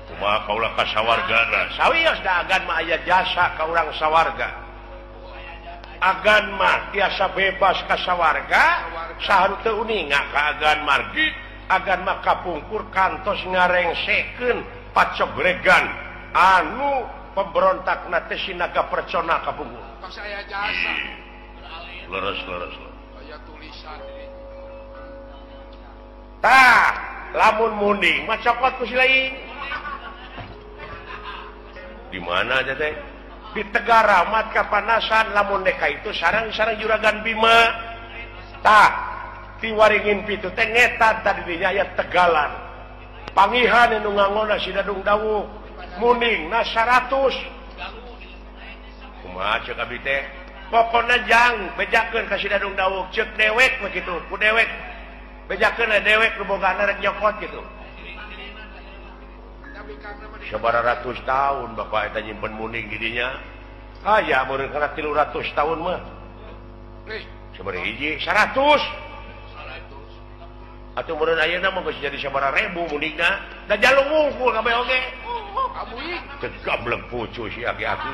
Kumaha kaula ka sawargana? Sawios da agan mah aya jasa ka urang sawarga. Agan mah tiasa bebas ka sawarga, saha teu uninga ka agan margi, agan mah kapungkur kantos ngarengsekeun pacobregan anu pemberontakna teh sinaga percona kapungkur. Tos aya jasa. Leres leres. Aya tulisan di. Tah, lamun munding mah cokot ku si lain. Di mana aja teh? Di Tegaramat Kapanasan lamun deka itu sarang-sarang Juragan Bima. Tah, ti Waringin Pitu teh ngetan tadi dinya aya Tegalan. Pangihan anu ngangona si Dadung Dawuh. Mundingna 100. Kumaha ceuk abdi teh? Pokona jang bejakeun ka si Dadung Dawuh, ceuk dewek we kitu, ku dewek. Bejakeun dewek nu bogana rek nyokot kitu. Sabaraha ratus tahun bapak eta nyimpen munding di dinya. Aya meureun kana 300 tahun mah. Sabaraha hiji 100. Atuh meureun ayeuna mah geus jadi sabaraha ribu mundingna. Da jalung wungkul kabeh oge. Amuy Teu gablek pucu si aki-aki.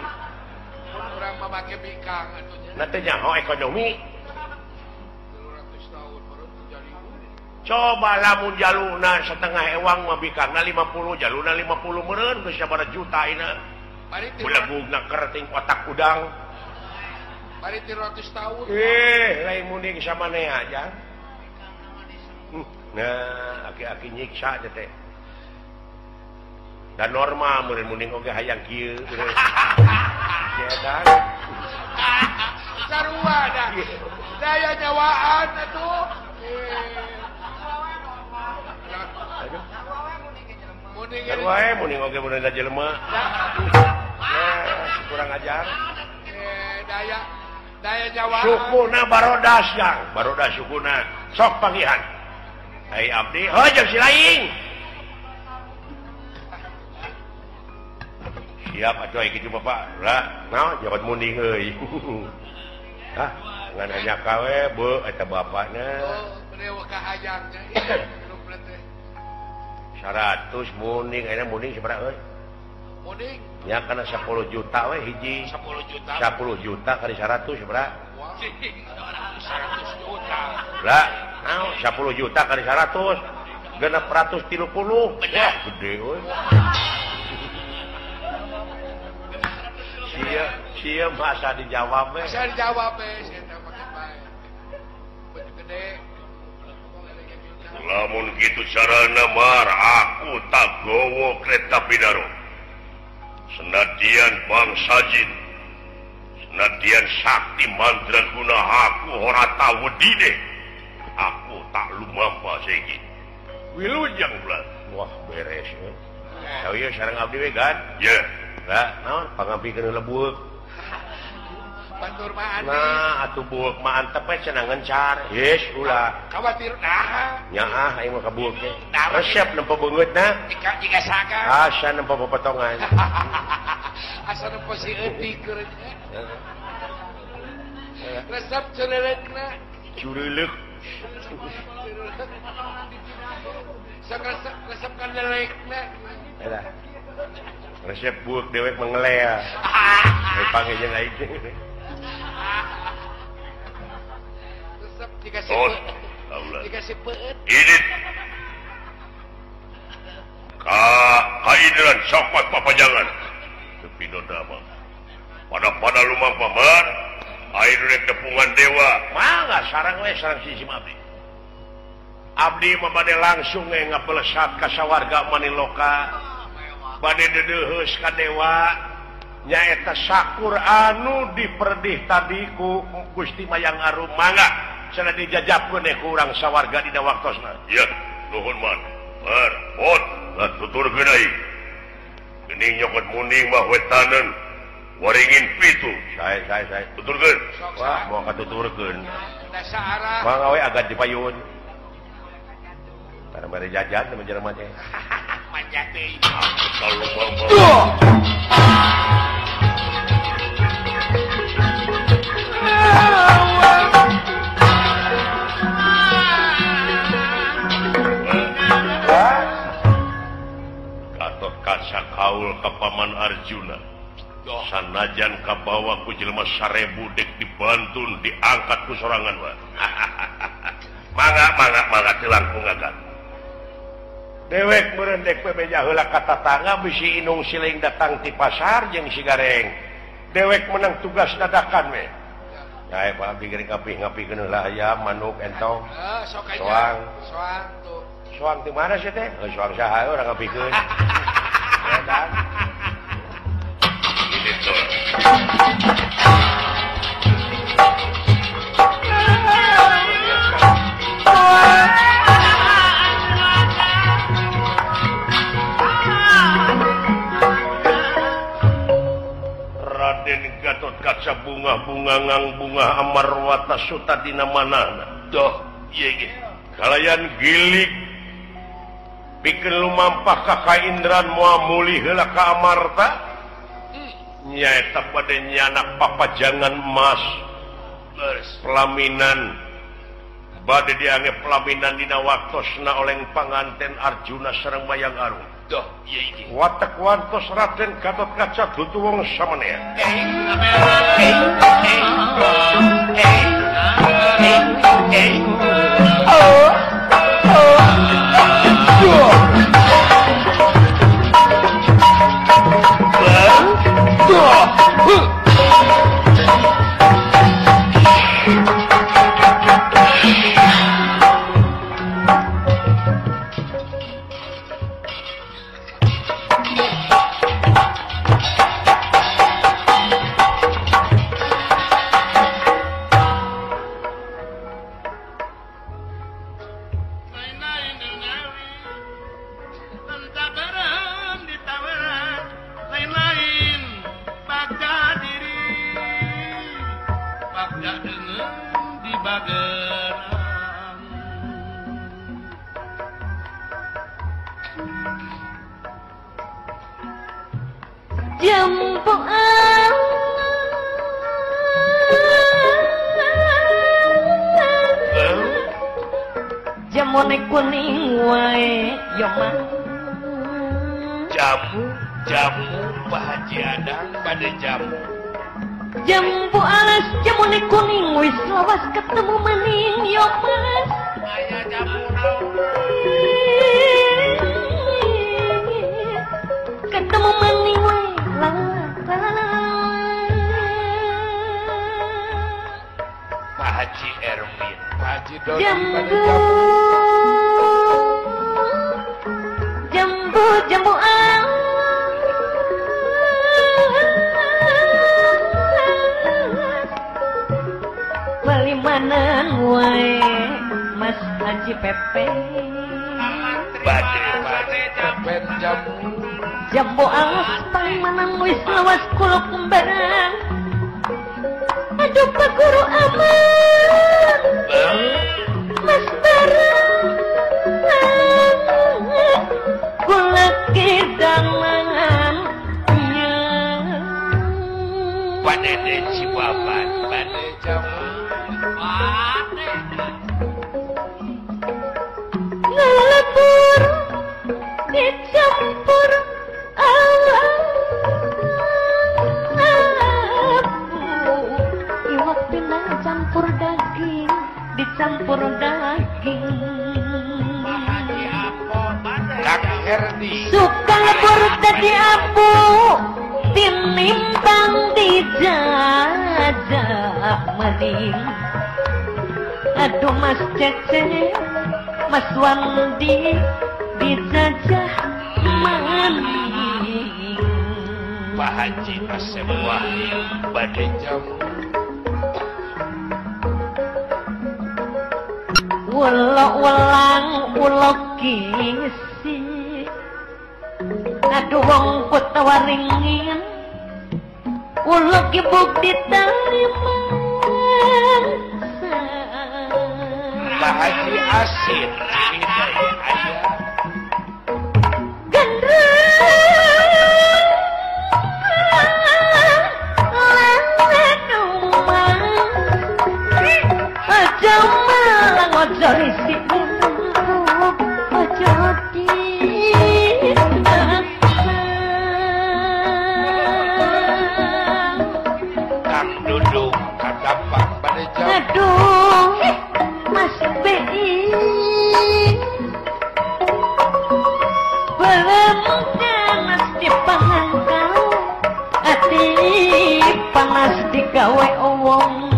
Urang mah make bikang atuh nya. Na teh nyaho ekonomi. 300 tahun baru terjadi. Coba lamun jaluna setengah ewang mah bikangna 50, jaluna 50 meureun geus sabaraha juta ayeuna. Belegugna kerting otak udang. Bari 300 tahun. Lain munding samanea aja. Nah, aki-aki nyiksa teh teh. Dan normal meureun munding oge hayang kieu. Eta. Sarua da. Daya nyawaan atuh. Wae munding oge mun da jelema. Kurang ajar. Daya daya nyawaan. Sukuna barodas yang, barodas sukuna. Sok panggihan. Ai abdi, heuh jeung si lain. Siap atuh ai kitu bapak. Lah, naon jabat munding euy. Ah, ngan hanya kawe bu eta bapakna. Oh, bade kahayangnya. 100 muning ayeuna muning sabaraha euy? Muning. Nya kana 10 juta we hiji. 10 juta. 10 juta kali 100 sabaraha? 100 juta. Lah, naon 10 juta kali 100? 630. Wah, gede euy. Sia, sia masa dijawab we. Asa dijawab we, sia teh make bae. Gede. Lamun kitu carana mar aku tak gowo kereta pidaro. Senadian bangsa jin. Senadian sakti mandraguna aku ora tau wedine. Aku tak lumampa saiki. Wilujeng ulah. Wah, beres. Tau ieu sareng abdi we gan. Ye. Lah, naon pangapikeun lebueuk. Batur mah aneh. Nah, atuh bueuk mah antep we cenah ngencar. Yes, ulah. Khawatir nah. Nyaah aing mah ka bueuk teh. Resep nempo beungeutna. Jika saka. Asa nempo popotongan. Asa nempo si eutik keur. Resep cureuleukeuna. Cureuleuh. Sok resep resep kandelekna. Eta. Resep bueuk dewek mengelea. Panggil jeung aing. Resep dikasih dikasih peut. Ini ka kaidran copot papajangan. Tepi dodama. Pada-pada lumampah mar, air rek tepungan dewa. Mangga sarang we sarang sisi abdi. Abdi mah bade langsung we ngapelesat ka sawarga Maniloka. Bade deudeuheus ka dewa. Nyaeta sakur anu diperdih tadi ku Gusti Mayang Arum. Mangga cenah dijajabkeun we ku urang sawarga dina waktosna. Ya, nuhun man. Mar, pot, lah tuturkeun aing. Geuning nyokot muning mah wetaneun. Waringin pitu. Sae sae sae. Tuturkeun. Wah, moal katuturkeun. Dasar. Mangga we agak dipayun. Tara bari jajan teh jelema teh. Manja teuing. Kalau mama. Gatot Kaca kaul ka Paman Arjuna. Sanajan kabawa ku jelema 1000 dek dibantun diangkat ku sorangan wa. Mangga mangga mangga teu langkung agan. Dewek meureun dek bebeja heula ka tatangga bisi inung siling datang ti pasar jeung si Gareng. Dewek menang tugas dadakan we. Yae Pak abdi geuring ngapih-ngapihkeun heula ayam manuk entong. Soang. Soang tuh. Soang ti mana sih teh? Soang saha urang ngapihkeun. Edan. Raden Gatot Kaca bunga-bunga ngang bunga Amarwata Suta dina manana. Doh, ieu ge. Kalayan gilik pikeun lumampah ka Kaindran moal mulih heula ka Amarta. Nyaeta bade nyanak papajangan emas pelaminan bade diange pelaminan dina waktosna oleng panganten Arjuna sareng Mayang Arum. Doh, ieu iki. Watek wantos Raden Gatot Kaca dudu wong samenean. Jempol jambone kuning wae yo mah. Jamu jamu Pak Haji Adang pada jamu. Jambu alas jamune kuning wis lawas ketemu maning yo mas. Aya jamu naon? Ketemu maning wae la la la. Pak Haji Erwin, Pak Haji Doni jambu, pada jamu. Jambu jambu alas balimanan wae Mas Haji Pepe. Bade bade Pepet jamu. Jambu alas palimanan wis lawas kula kembaran. Aduh Pak Guru aman Mas Barang kula kedangan nya. Pak Dede Cibabat bade jamu. Ngelebur dicampur abu iwak pinang campur daging dicampur daging. Kang Herdi suka lebur dadi abu tinimbang dijajah maning. Aduh Mas Cece Mas Wandi dijajah maning. Pak Haji Asep Wahyu bade jamu. Ulok welang ulok kisi aduh wong kota waringin ulok ibuk diterima. Pak Haji Asin ayah ojo risik ojo dipaksa. Kang Dudung kadampang bade jamu. Aduh Mas BI belum panas dipangan kau ati panas digawe wong.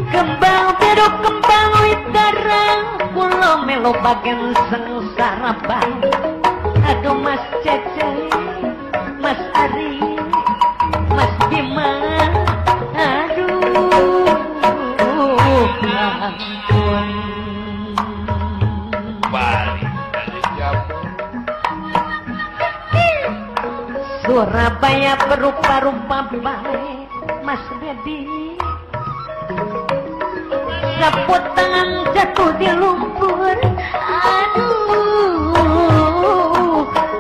Kembang biru kembang widarang kula melu bagian sengsara bang. Aduh Mas Cece Mas Ari Mas Bima aduh ampun. Bali bade jamu. Surabaya berupa-rupa bae Mas Dedi. Saput tangan jatuh di lumpur aduh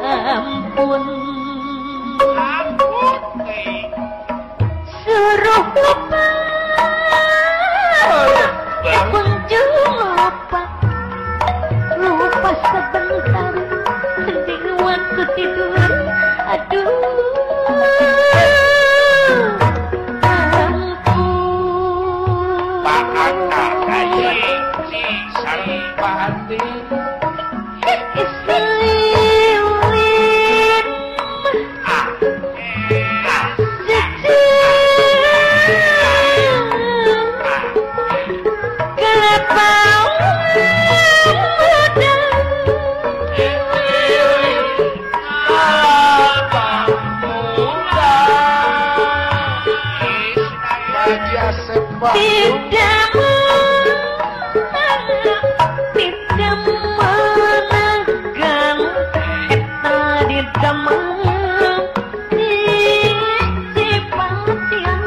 ampun. Ampun suruh lupa ya kunjung lupa lupa sebentar di waktu tidur aduh Pak Ata Pak Andi Isliwin kelapa muda muda Haji Asep Wahyu tidak menegang eta di damang di patian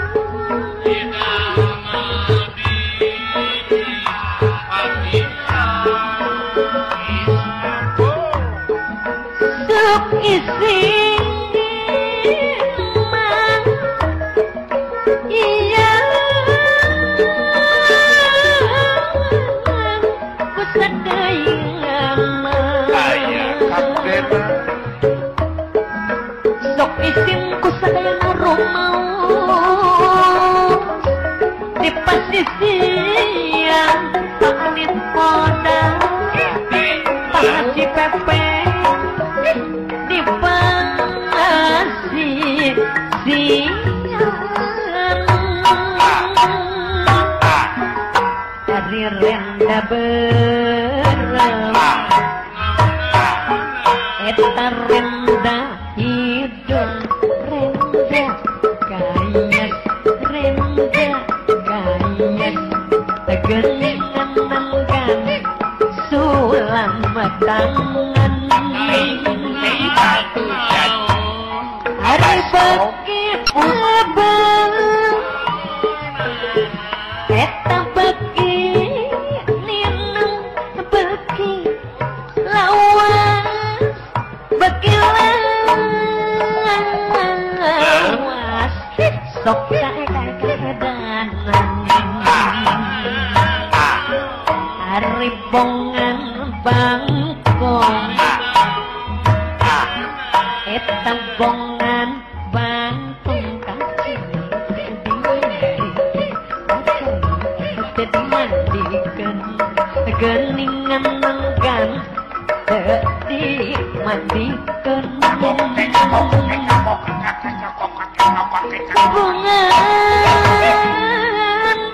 sup isi mang iya. Sok isin ku sadayana rumaos di pasisian Pak Anit Poda Pak Haji Pepe di pasisian dari renda berem eta renda hidung renda kayas renda kayas tegeningan nenggan sulam tangan hari bagi abang eta bagi nineng bagi lawas bagi lawas sok kaedanan hari bongan bangkong eta bongan bangkong dimandikan geningan nenggan dimandikan bongan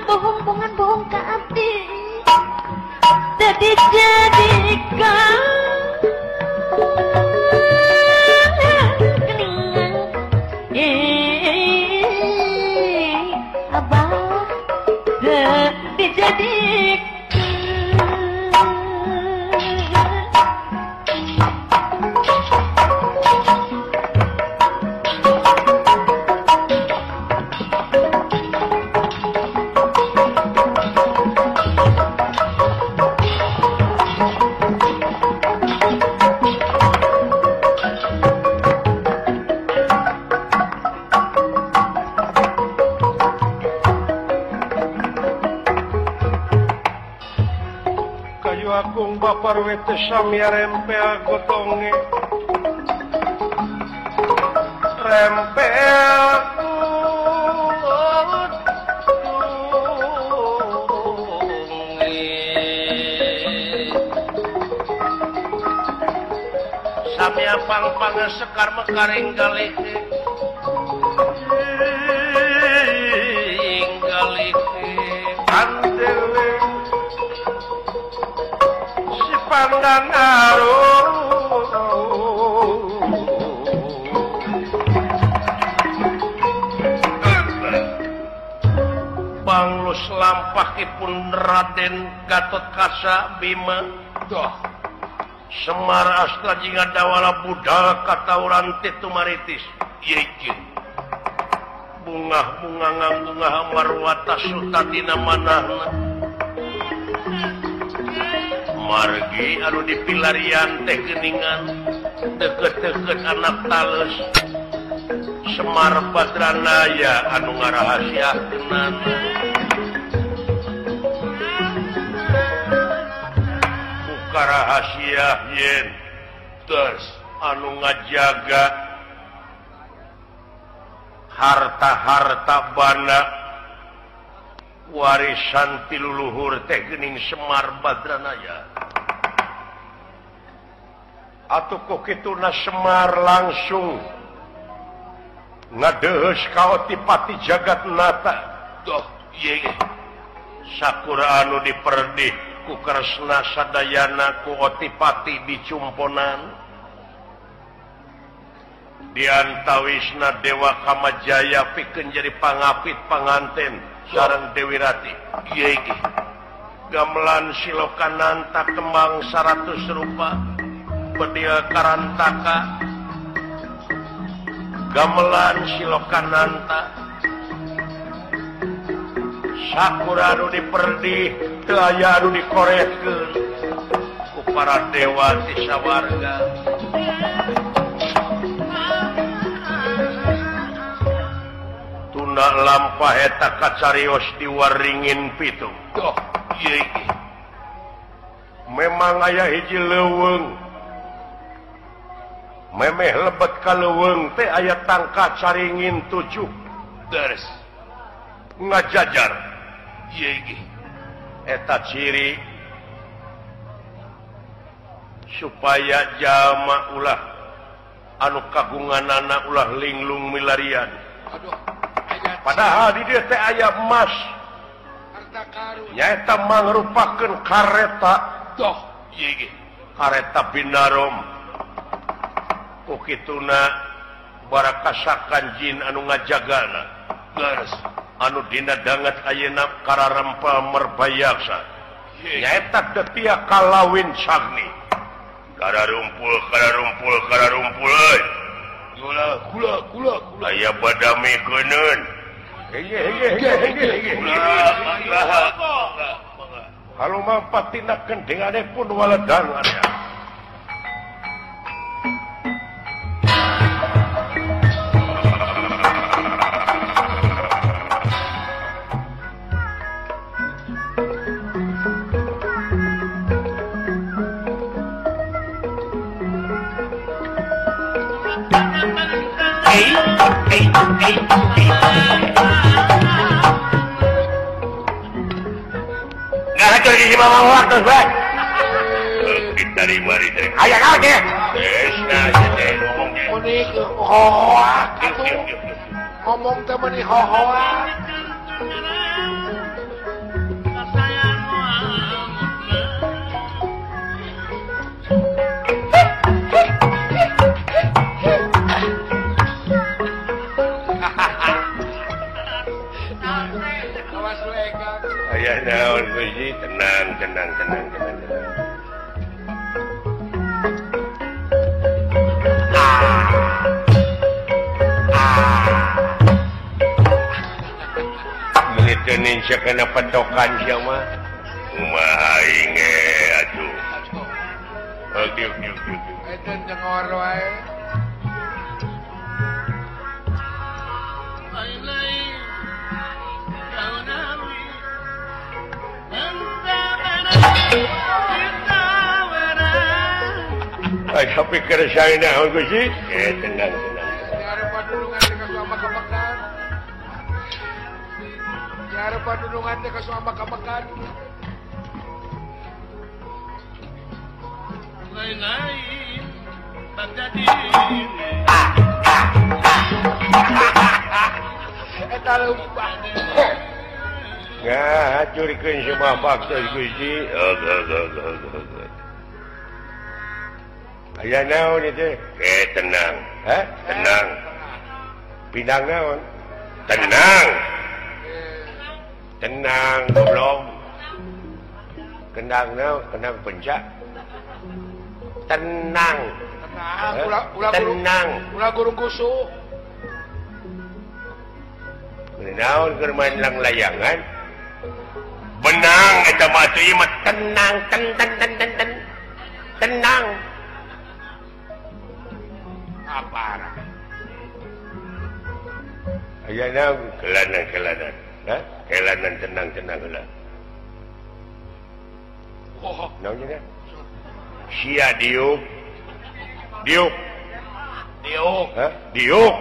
bohong bongan bohong ka abdi tadi jadikan geningan abah dijadikan. Agung bapar wete samya rempel gotonge rempel gotonge samya pang-pang sekar mekar inggalih inggalih andele pandan arum panglus lampahipun Raden Gatotkaca Bima doh Semar Astra jingga dawala budal katauran titumaritis yekin bungah bunga ngambungah marwata sutatina manahna margi anu dipilarian teh geuningan deket-deket anak tales Semar Badranaya anu ngarahasiakeunana buka rahasia yen terus anu ngajaga harta-harta bana warisan tiluluhur teh geuning Semar Badranaya atuh ku kituna Semar langsung ngadeheus ka Otipati Jagatnata doh ieu sakura anu diperdih ku Kresna sadayana ku Otipati dicumponan diantawisna Dewa Kamajaya pikeun jadi pangapit panganten sareng Dewi Rati ieu gamelan silokananta kembang 100 rupa bedil karantaka gamelan silokananta sakura anu diperdih teu aya anu dikoretkeun ku para dewa ti sawarga. Tuna lampah eta kacarios di Waringin Pitu. Doh, ieu memang aya hiji leuweung. Memeh lebet ka leuweung teh aya tangka caringin 7. Deres. Ngajajar. Ieu ge. Eta ciri supaya jama ulah anu kagunganana ulah linglung milarian. Aduh, padahal di dieu teh aya emas. Nyaeta mangrupakeun kareta doh ieu ge. Kareta binarom. Ku kituna barakasakan jin anu ngajagana. Leres. Anu dina danget ayeuna kararempel merbayaksa. Nyaeta detia kalawin sagni. Kararumpul kararumpul kararumpul euy. Gula gula gula gula. Aya badami keuneun. Halo mampatina kendengane pun waledang area. Ngomong teh meuni hohoa. Aya naon Gusti, tenang tenang tenang tenang. Meuteun sakana petokan sia mah. Kumaha aing atuh. Diuk diuk diuk. Eta nyengor wae. Ay, tapi keresahan naon Gusti? Tenang tenang. Nyarepan dulungan teh ka kamekan. Nyarepan dulungan teh ka suama kamekan. Lain-lain bagdadi. Eta leumpah. Ngahacurkeun semua baktos Gusti. Aya naon itu? Tenang. Hah? Tenang. Pinang naon? Tenang. Tenang goblok. Kendang naon? Kendang pencak. Tenang. Tenang, ulah tenang. Ulah gurung kusuh. Naon keur main lang layangan? Benang eta mah atuh ieu mah tenang, ten ten ten ten ten. Tenang. Aparah. Aya naon? Kelanan kelanan. Hah? Kelanan tenang tenang heula. Oh, naon cenah? Sia diuk. Diuk. Diuk. Hah? Diuk.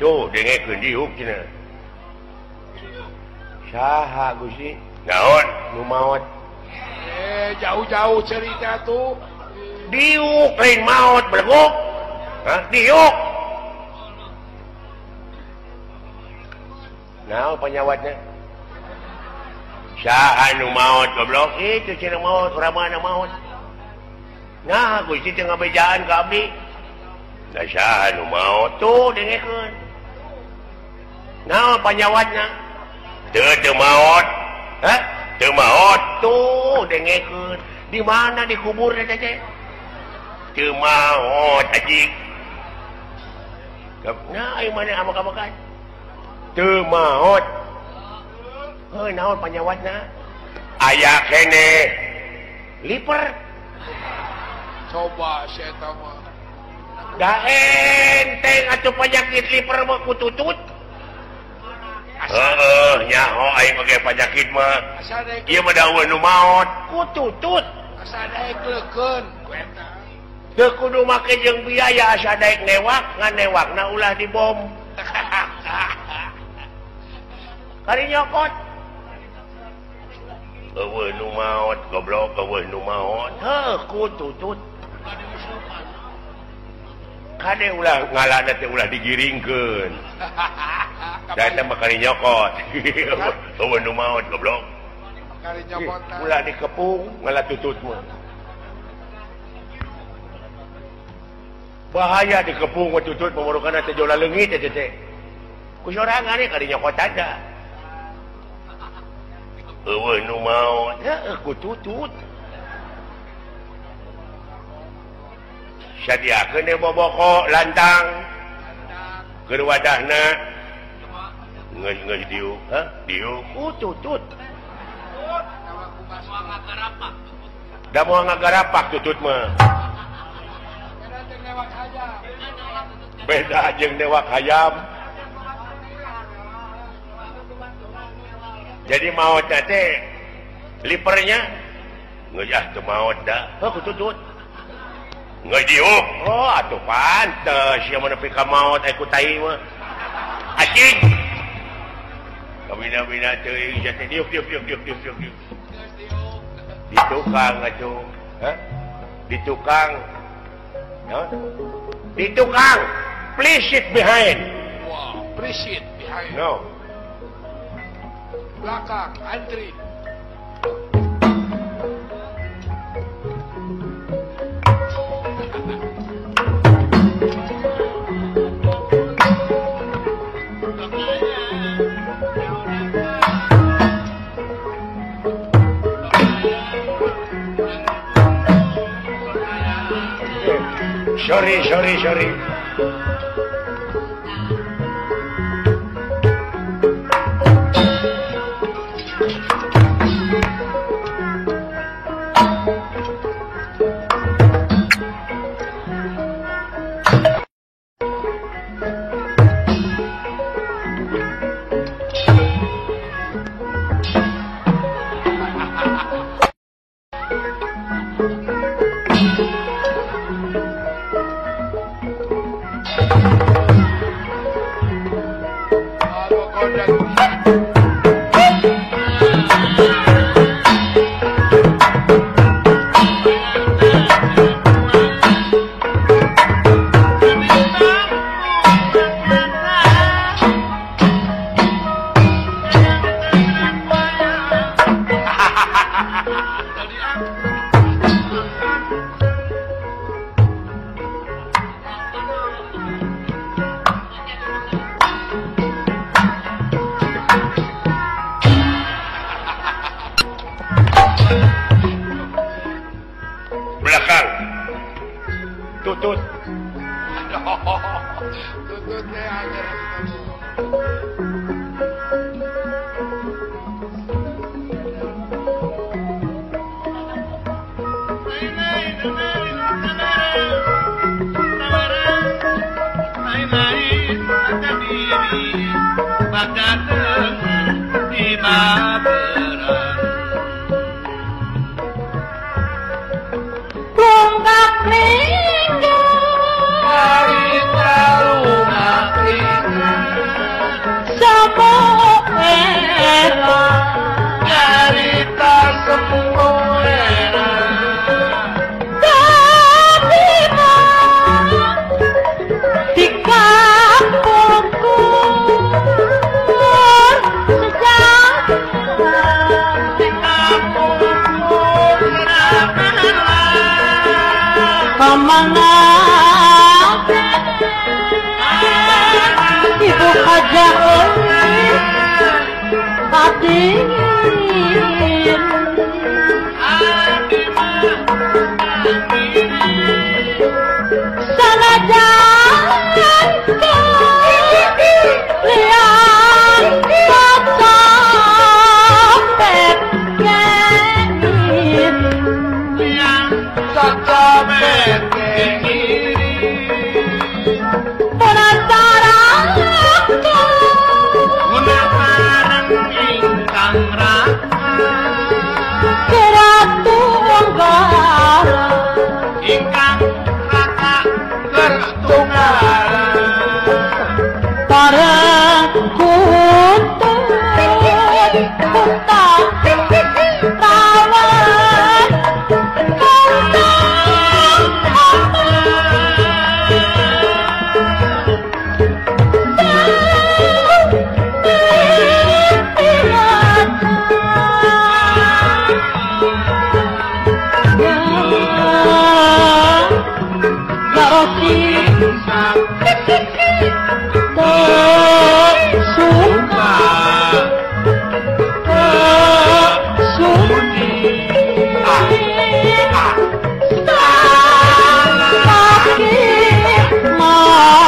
Tuh dengekeun diuk cenah. Saha Gusti? Naon? Nu maot. Jauh-jauh cerita tuh. Diuk lain maot beleguk. Hah? Diuk. Naon panyawatna? Saha nu maot goblok? Itu cenah maot, urang mana maot. Nah, Gusti teh ngabejaan ka abdi. Da saha nu maot? Tuh dengekeun. Naon panyawatna? Teu teu maot. Hah? Teu maot. Tuh dengekeun. Di mana dikubur teh teh? Teu maot anjing. Nah, ayo mana amak-amakan? Teu maot. Heuh, naon panyawatna? Aya keneh. Liper. Coba si eta mah. Da enteng atuh penyakit liper mah kututut. Heeh, nyaho aing oge penyakit mah. Ieu mah da eueuh nu maot. Kututut. Asa daek leukeun ku eta. Teu kudu make jeung biaya asa daek newak, ngan newakna ulah dibom. Kari nyokot. Eueuh nu maot goblok, eueuh nu maot. Heuh ku tutut. Kade ulah ngalana teh ulah digiringkeun. Da eta mah kari nyokot. Eueuh nu maot goblok. Kari nyokotan. Ulah dikepung ngala tutut mah. Bahaya dikepung ku tutut pamorokana teh jola leungit teh teh. Ku sorangan kari nyokot aja. Eueuh nu maot, heuh ku tutut. Sadiakeun deui boboko lantang. Keur wadahna geus diuk, hah? Diuk ku tutut. Da moal ngagarapak tutut mah. Beda jeung newak hayam. Jadi maot teh lipernya geus ah teu maot da. Heuh ku tutut. Geus diuk. Oh atuh pantes sia mah nepi ka maot aya ku tai mah. Anjing. Kabina-bina teuing sia teh diuk diuk diuk diuk diuk diuk. Di tukang atuh. Hah? Di tukang. Naon? Di tukang. Please sit behind. Wow, please sit behind. No. Belakang, antri. Sorry, sorry, sorry. Tutut. Tutut teh aja. Ibu hajah dingin sanajan liang cocopet kengin liang cocopet kengin penasaran gunakan ingkang Roti tak suka tak sudi sakit marah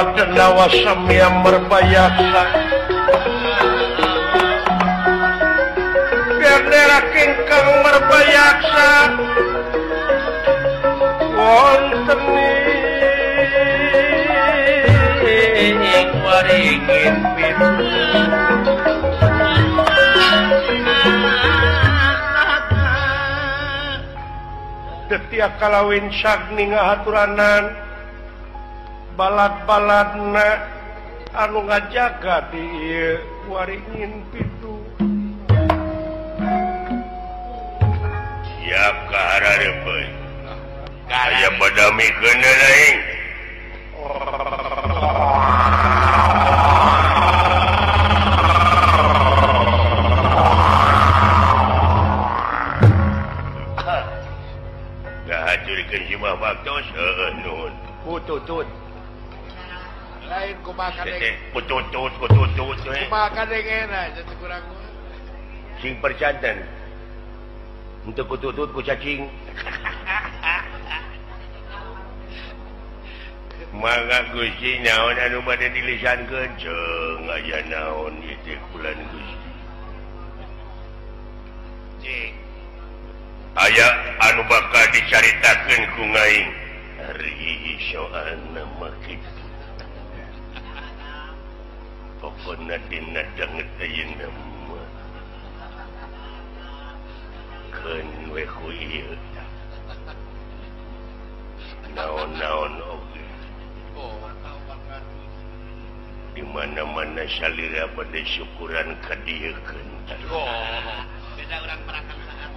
Denawa samia merbayaksa biar kingkang merbayaksa wonten ing waringin pitu detia kalawin sagni ngahaturanan balad-baladna anu ngajaga di ieu waringin pitu. Siap ka harareup euy. Aya badamikeun aing. Ngahajurikeun si mah waktos heueuh nuhun. Kututut. Lain kumaha kadeng. Kututut kututut we. Kumaha kadengena jadi kurang. Sing percanten. Untuk kututut ku cacing. Mangga Gusti naon anu bade dilisankeun ceung aya naon ieu teh bulan Gusti. Cing. Aya anu bakal dicaritakeun ku ngaing. Ari soalna mah kitu. Pokona dina danget ayeuna mah. Keun we ku ieu. Naon-naon oge. Di mana-mana salira bade syukuran ka dieu keun. Oh, beda urang perakan saat.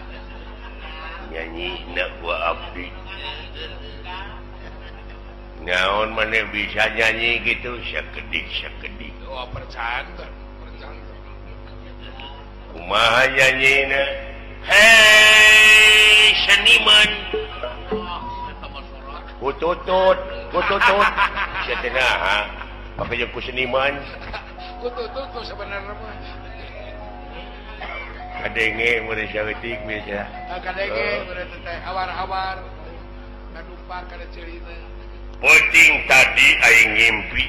Nyanyi na gua abdi. Naon maneh bisa nyanyi gitu sakedik-sakedik. Oh, percanten, percanten. Kumaha nyanyina? Hei, seniman. Kututut, kututut. Sia teh naha? Pake jeung ku seniman. Kututut tuh sebenarnya mah. Kadenge mun saeutik bisa. Kadenge mun teh awar-awar. Kadumpak kada ceurina. Peuting tadi aing ngimpi.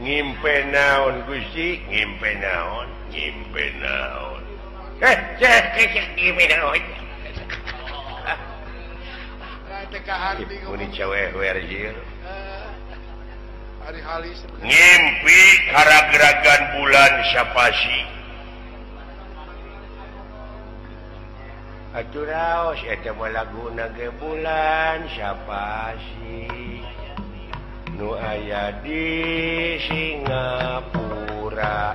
Ngimpe naon Gusti? Ngimpe naon? Ngimpe naon? Ngimpe naon? Muni cewek ieu. Ngimpi karageragan bulan sapasi. Atuh raos eta mah laguna ge bulan sapasi nu aya di Singapura.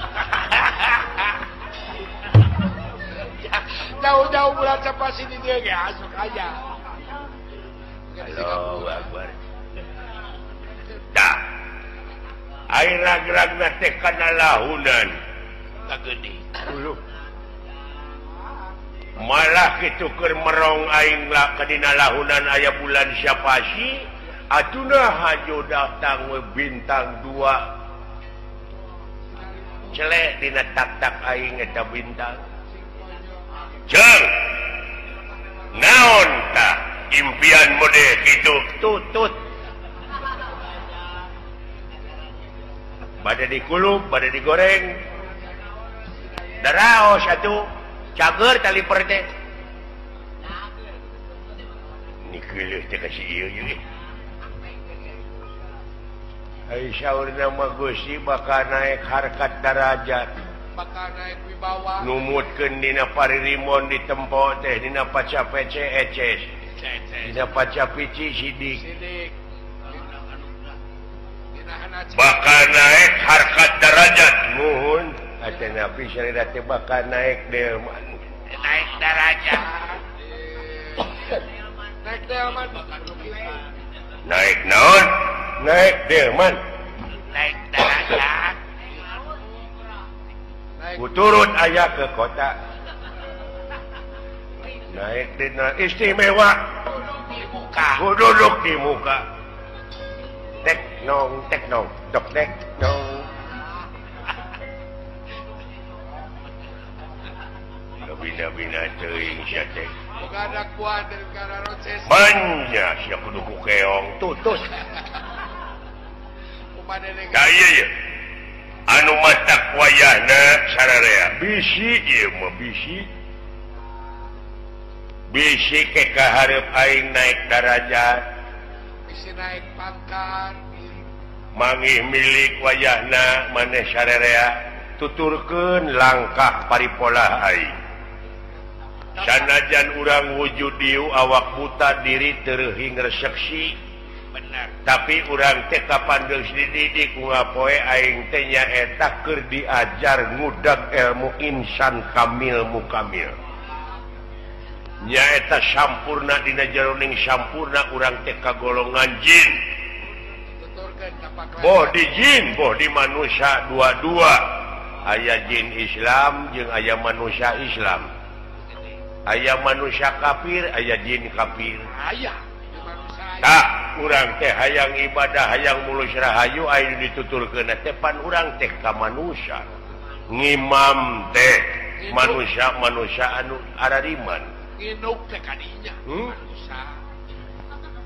Jauh-jauh bulan sapasi di dieu ge asup aya. Allahu Akbar. Tah. Aing rag-ragna teh kana lahunan. Kageuning. Malah kitu keur merong aing lah kadina lahunan aya bulan sapasi atuna hajo datang we bintang dua celek dina tak-tak aing eta bintang jeung naon tah impian mode kitu tutut bade dikulub bade digoreng daraos atuh cager tali perte nikeuleuh teh ka si ieu ieu ai saurna mah Gusti bakal naik harkat darajat bakal naik wibawa numutkeun dina paririmon di tempo teh dina paca PC eces dina paca pici sidik bakal naik harkat darajat muhun atanapi syariat teh bakal naik delman naik darajat naik delman naik naon naik delman naik darajat kuturut aya ke kota naik dina istimewa di muka duduk di muka tek nong dok tek nong bina-bina teuing sia teh. Boga kuat dari roces. Banyak sia kudu ku keong tutus. Ka ieu ye. Anu matak wayahna sararea. Bisi ieu mah bisi. Bisi ke kahareup aing naik darajat. Bisi naik pangkat. Mangih milik wayahna maneh sararea tuturkeun langkah paripolah aing. Sanajan urang wujud diu awak buta diri tereuhing reseksi bener tapi urang teh kapan geus dididik ngapoe aing teh nyaeta keur diajar ngudag ilmu insan kamil mukamil nyaeta sampurna dina jeroning sampurna urang teh kagolongan jin boh di jin boh di manusia dua-dua aya jin Islam jeung aya manusia Islam aya manusia kafir aya jin kafir aya tah urang teh hayang ibadah hayang mulus rahayu aya dituturkeun teh pan urang teh ka manusia ngimam teh manusia anu arariman nginuk teh kadinya manusia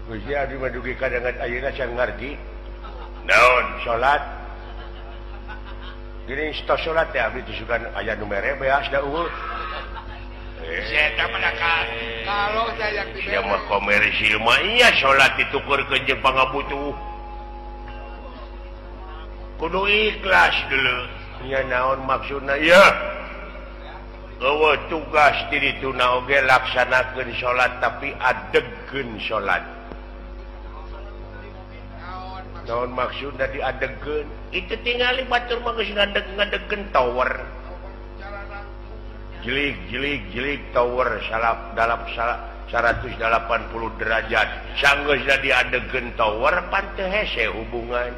Gusti abdi mah dugi kadangan ayeuna can ngarti naon salat geuning tos salat teh abdi teh sugan aya nu mere beas da eueuh. Kalau saya yang mah komersil mah iya salat ditukurkeun jeung pangabutuh. Kudu ikhlas dulu. Nya naon maksudna ieu? Eueuh tugas di dituna oge laksanakeun salat tapi adegkeun salat. Naon maksudna diadegkeun? Itu tingali batur mah geus ngadeg-ngadegkeun tower. Jelik jelik jelik tower salap dalam 180 derajat. Sanggeusna diadegen tower pan teu hese hubungan.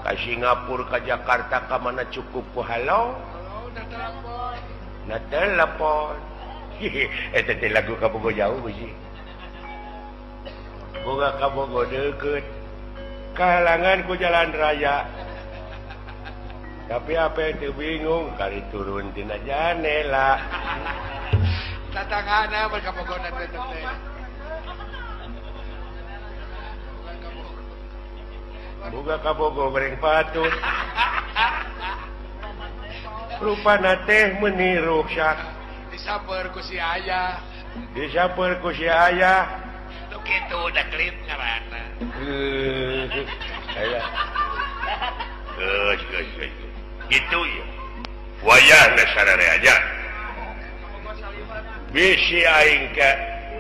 Ka Singapura ka Jakarta ka mana cukup ku halo? Na telepon. Eta teh lagu kabogo jauh sih. Boga kabogo deukeut. Kahalangan ku jalan raya. Tapi apa itu bingung kali turun tina janela. Tatangana berkabogona teh teh. Boga kabogo goreng patut. Rupana teh meuni ruksak. Disaper ku si ayah. Disaper ku si ayah. Nu kitu da klip ngaranna. Aya. Geus geus geus. Gitu ya. Wayahna sarare aja. Bisi aing ka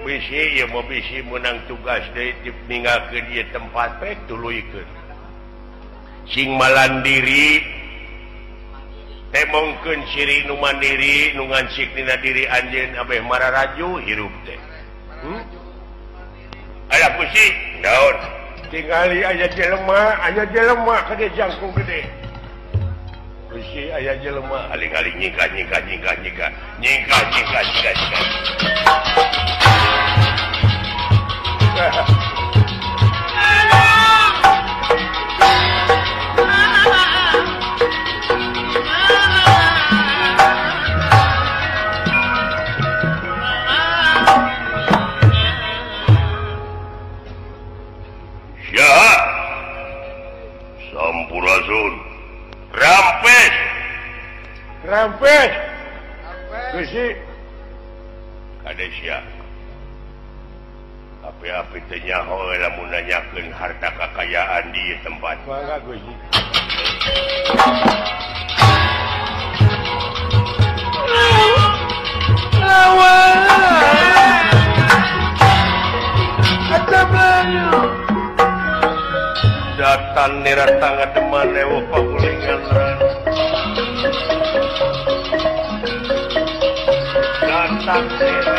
bisi ieu mah bisi meunang tugas deui ninggalkeun ieu tempat pek tuluykeun. Sing malandiri temongkeun siri nu mandiri nu ngancik dina diri anjeun abeh mararaju hirup teh. Aya kusi naon? Tingali aya jelema gede jangkung gede. Kusi aya jelema aling-aling nyingkah nyingkah nyingkah nyingkah nyingkah nyingkah nyingkah nyingkah. Sampurasun. Rampes. Rampes. Gusti. Kade sia. Api-api teu nyaho lamun nanyakeun harta kakayaan di ieu tempat. Mangga Gusti. Lawan. Datan nira tangan dewa pagulingan datang nira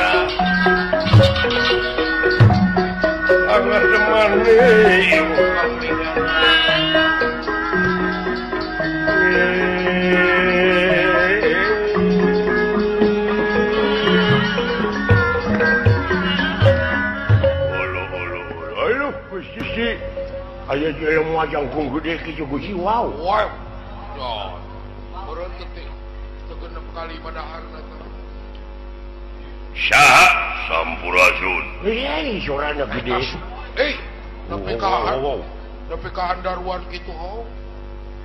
tangan deman dewa pagulingan. Olo olo olo olo posisi aya jelema jangkung gede kitu Gusti wow. Wow. Meureun teh teu genep kali padaharna teh. Saha Sampurasun. Heuh, sorana gede. Eh, nepi ka nepi ka andaruan kitu ho.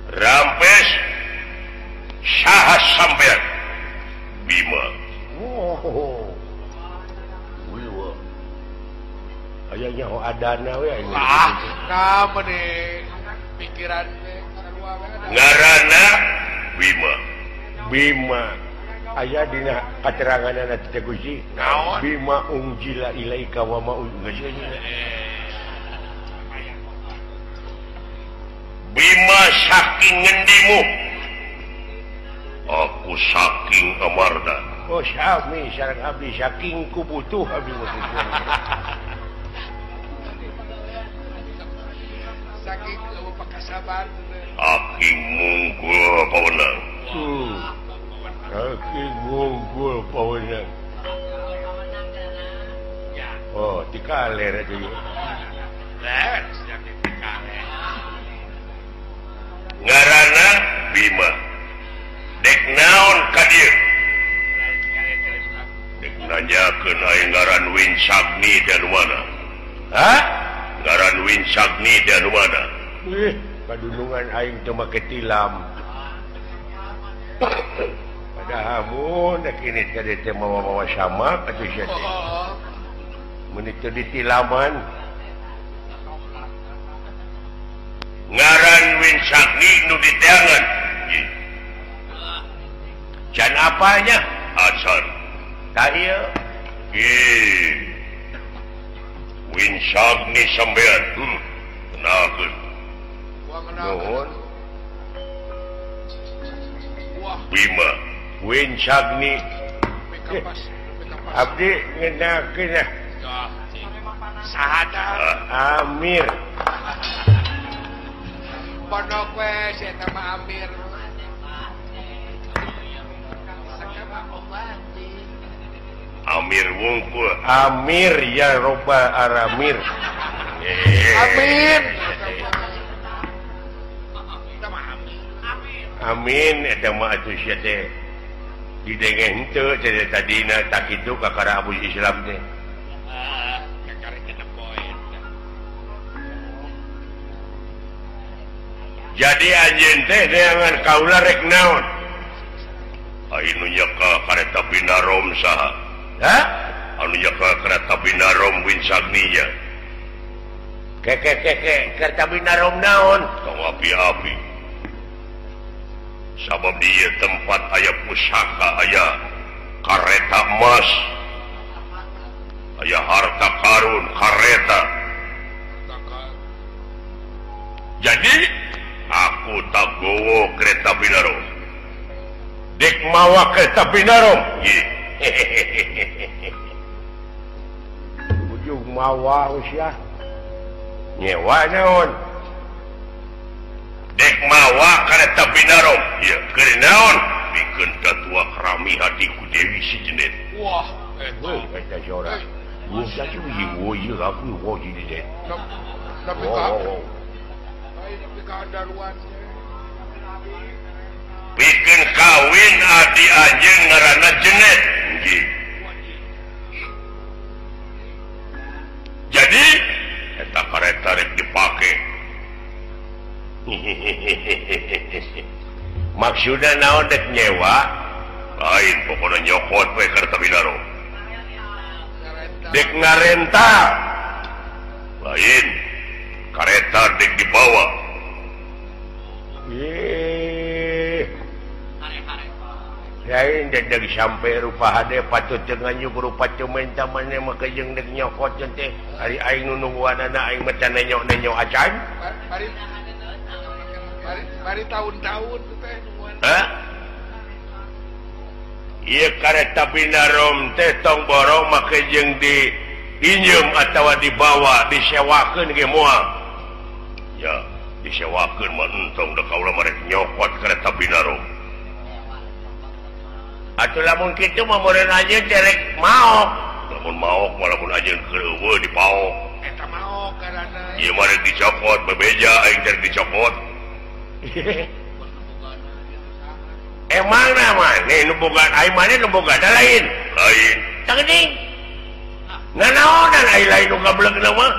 Rampes saha sampean? Bima. Oh. Wiwa. Aya nyaho adana we aing. Ah, nah meni pikiran teh sarua we ada. Ngaranna Bima. Bima. Aya dina kateranganna teh Gusti. Naon? Bima unjila ilaika wa ma unjila. Bima saking ngendimu? Aku saking amarda. Oh, sami sareng abdi saking ku butuh abdi mah. Saking pakasabar. Saking mungkul pawenang. Saking mungkul pawenang. Oh, dikaler atuh ieu. Lah, saking dikaler. Ngaranna Bima. Dek naon ka dieu? Dek nanyakeun aing ngaran Winsagni teh anu mana? Hah? Ngaran Winsagni teh anu mana? Ih, padunungan aing teu make tilam. Padahal mun dek ini teh teh mawa-mawa sama atuh sia teh. Mun teu ditilaman. Ngaran Winsagni nu diteangan. Can apanya? Acan. Tah ieu. Ih. Winsagni sampean. Kenakeun. Nuhun. Bima, Wincagni abdi ngenakeun saha Amir pondok we si eta mah Amir Amir wungkul Amir ya robbal aramir. Amin. Amin eta mah atuh sia teh didenge henteu teh tadina tak kitu kakara Abu Islam teh. Jadi anjeun teh neangan kaula rek naon? Anu nyaka kareta Binarom saha? Hah? Anu nyaka kereta Binarom Winsagninya. Keke keke kereta Binarom naon? Tong api-api. Sabab dia tempat aya pusaka, aya kareta emas, aya harta karun kareta. Jadi aku tak gowo kereta Binarom. Dek mawa kereta Binarom. Ujung mawa usia nyewa naon? Dek mawa kereta Binarom. Ya, keur naon? Pikeun katua kerami hatiku Dewi si Jenet. Wah, eta eta jora. Wah, ieu ieu aku wo jadi deh. Tapi ka pikeun kawin adi anjeun ngaranna Jenet. Nggih. Jadi eta kareta rek dipake. Maksudna naon dek nyewa? Lain pokona nyokot we kareta Binarom. Dek ngarenta. Lain kareta dek dibawa. Lain dek sampai rupa hade patut nganyuk rupa cemen tamannya maka jeung dek nyokot teh ari aing nu nungguanana aing mah can nenyok-nenyok acan. Bari tahun-tahun teh nungguan. Hah? Ieu kareta Binarom teh tong borong make jeung di inyeum atawa dibawa disewakeun ge moal. Ya, disewakeun mah entong da kaula mah rek nyokot kereta Binarom. Atuh lamun kitu mah meureun anjeun teh rek maok. Lamun maok mah lamun anjeun keur eueuh dipaok. Eta maok karana. Ieu mah rek dicokot bebeja aing teh dicokot. Emang maneh nu boga aing maneh nu boga da lain. Lain. Tah geuning. Nanaonan aing lain nu gablegna mah.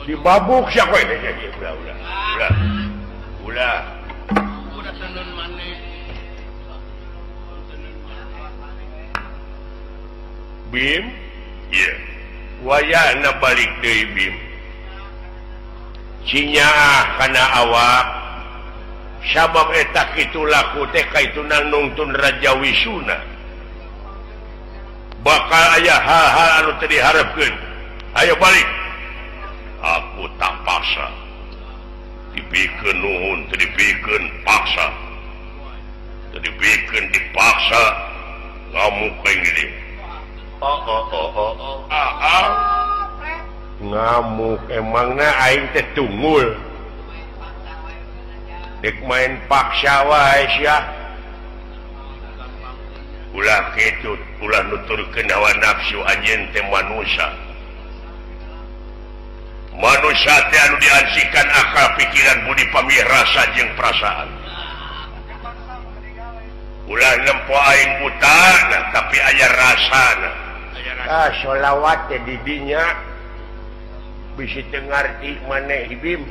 Dibabuk sia kowe teh ulah ulah. Ulah. Ulah. Udah tenun maneh. Bim, ieu. Wayahna balik deui Bim. Cinyaah kana awak. Sabab eta kitu laku teh kaituna nungtun Raja Wisuna. Bakal aya hal-hal anu teu diharepkeun. Ayo balik. Aku tak paksa. Dipikeun nuhun, teu dipikeun paksa. Teu dipikeun dipaksa ngamuk aing di dieu. Oh oh oh oh. Ah ah. Ngamuk emangna aing teh tunggul. Dek main paksa wae sia. Ulah kitu, ulah nuturkeun hawa nafsu anjeun teh manusia. Manusia teh anu diansikan akal pikiran budi pamih rasa jeung perasaan. Ulah nempo aing buta nah, tapi aya rasana. Ah sholawat teh di dinya bisi teu ngarti maneh Bim.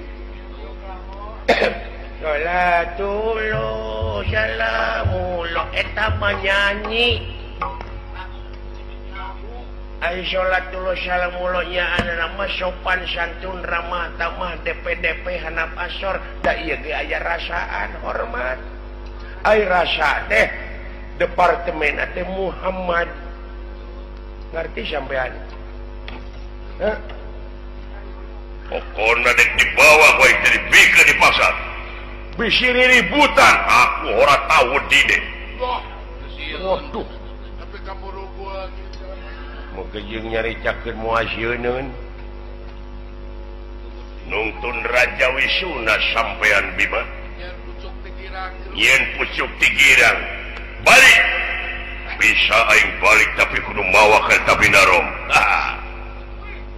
Sholatullah salamullah eta mah nyanyi. Ai sholatullah salamullah nya anana mah sopan santun ramah tamah DP-DP hanap asor da ieu ge aya rasaan hormat. Ai rasa teh departemen teh Muhammad. Ngerti sampean? Hah? Pokona dek dibawa kowe teh dipikeun dipaksa. Bisi riributan aku ora tahu dide. Waduh tapi kaburu gua mau kejeng nyaricakeun moal sieuneun nungtun Raja Wisuna sampean Bima yen pucuk tigirang balik bisa aing balik tapi kudu mawa ka Binarom.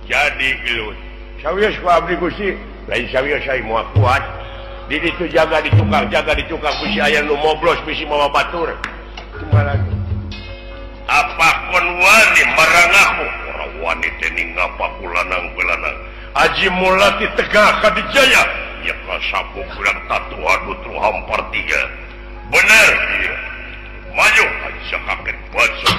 Jadi gelut sawios ku abdi Gusti lain sawios aing moal kuat di ditu jaga di tukang bisi aya nu moblos bisi mawa batur kumaha apa kon wani marangahmu ora wani teh ngapa kulanang kulanang Aji mulati tegak kadijaya ya kasapu kurang tatu adu hampar tiga bener iya maju aja kaget bacot.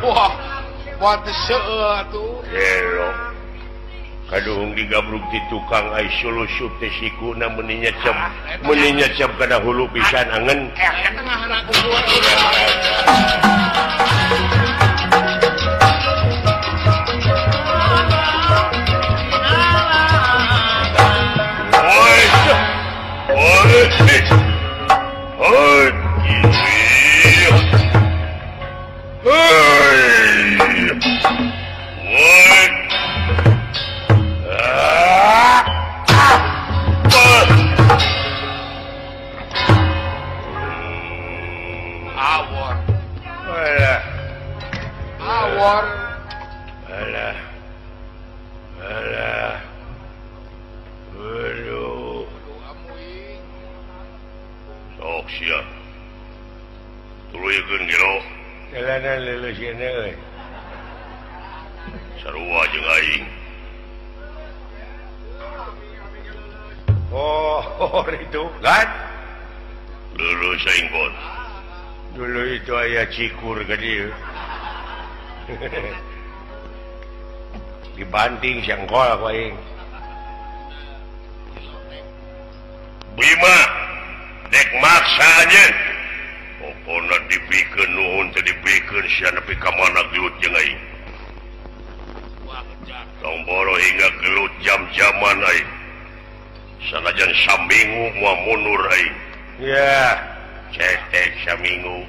Wah, buat seueuh atuh. Gelo. Kaduhung digabrug ti tukang ai sulusup teh sikuna meuni nyecep kana hulu pisan angen. Oi. Oi. Oi. Awor. Awor. Alah. Alah. Aduh. Sok sia. Tuluykeun gelo. Jalanan leuleus ieu euy. Sarua jeung aing. Oh, itu kan? Leuleus aing bon. Dulu itu aya cikur ka dieu. Dibanting siangkol ku aing. Bima dek maksa anjeun. Pokona dipikeun nuhun teh dipikeun sia nepi ka mana gelut jeung aing. Tong boro hingga gelut jam-jaman aing. Sanajan saminggu moal mundur aing. Ya, cetek saminggu.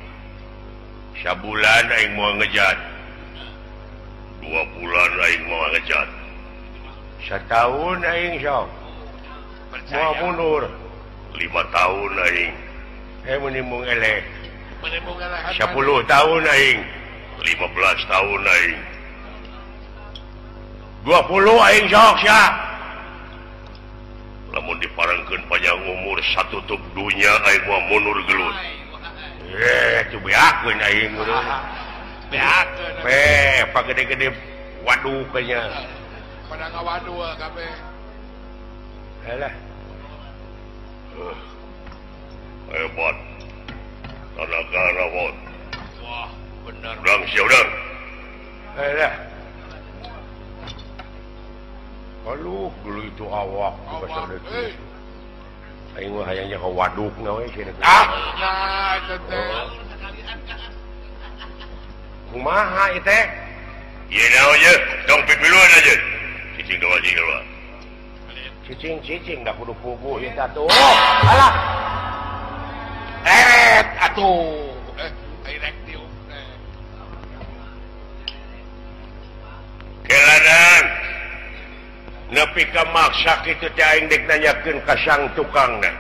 Sabulan aing moal ngejat. 2 bulan aing moal ngejat. Satahun aing sok. Moal mundur. 5 tahun aing. Menimbung eleh. 10 tahun aing. 15 tahun aing. 20 aing sok sia. Lamun diparengkeun panjang umur satutup dunya aing moal mundur gelut. Itu beakeun aing gelut. Beakeun. Pagede-gede waduh kayaknya. Pada ngawaduh kabeh. Alah. Hebat. Tanagara wot. Wah, bener. Udang sia udang. Alah. Aduh, dulu itu awak pasar deui. Aing mah hayangnya ka wadukna we cenah. Ah, nah eta teh. Kumaha ieu teh? Ieu naon ye? Tong pipiluan aja. Cicing doa cicing doa. Cicing-cicing da kudu puguh ieu teh atuh. Alah. Eret atuh. Rek diuk teh. Kelanan. Nepi ka maksa kitu teh aing dek nanyakeun ka sang tukangna.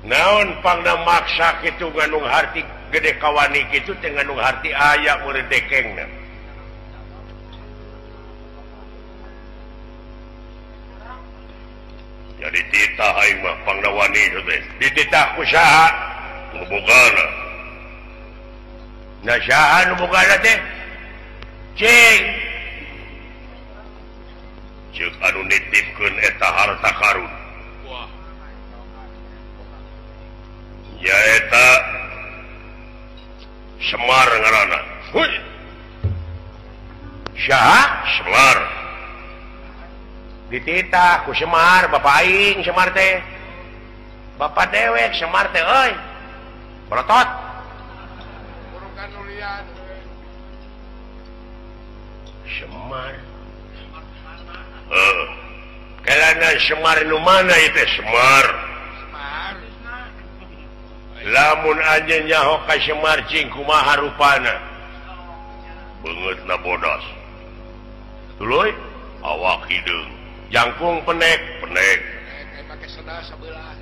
Naon pangna maksa kitu ngandung harti gede kawani kitu teh ngandung harti aya meureun dekengna. Jadi titah aing mah pangna wani itu teh. Dititah ku saha? Nu bogana. Nah saha nu bogana teh? Cing. Ceuk anu nitipkeun eta harta karun. Wah. Nyaeta Semar ngaranna. Huy. Saha? Semar. Dititah ku Semar bapak aing Semar teh. Bapak dewek Semar teh euy. Berotot. Burukan nulian. Semar. Heeh. Kelana Semar nu mana ieu teh Semar? Semar. Lamun anjeun nyaho ka Semar cing kumaha rupana? Beungeutna bodas. Tuluy awak hideung, jangkung penek, penek. Make sendal sabelah.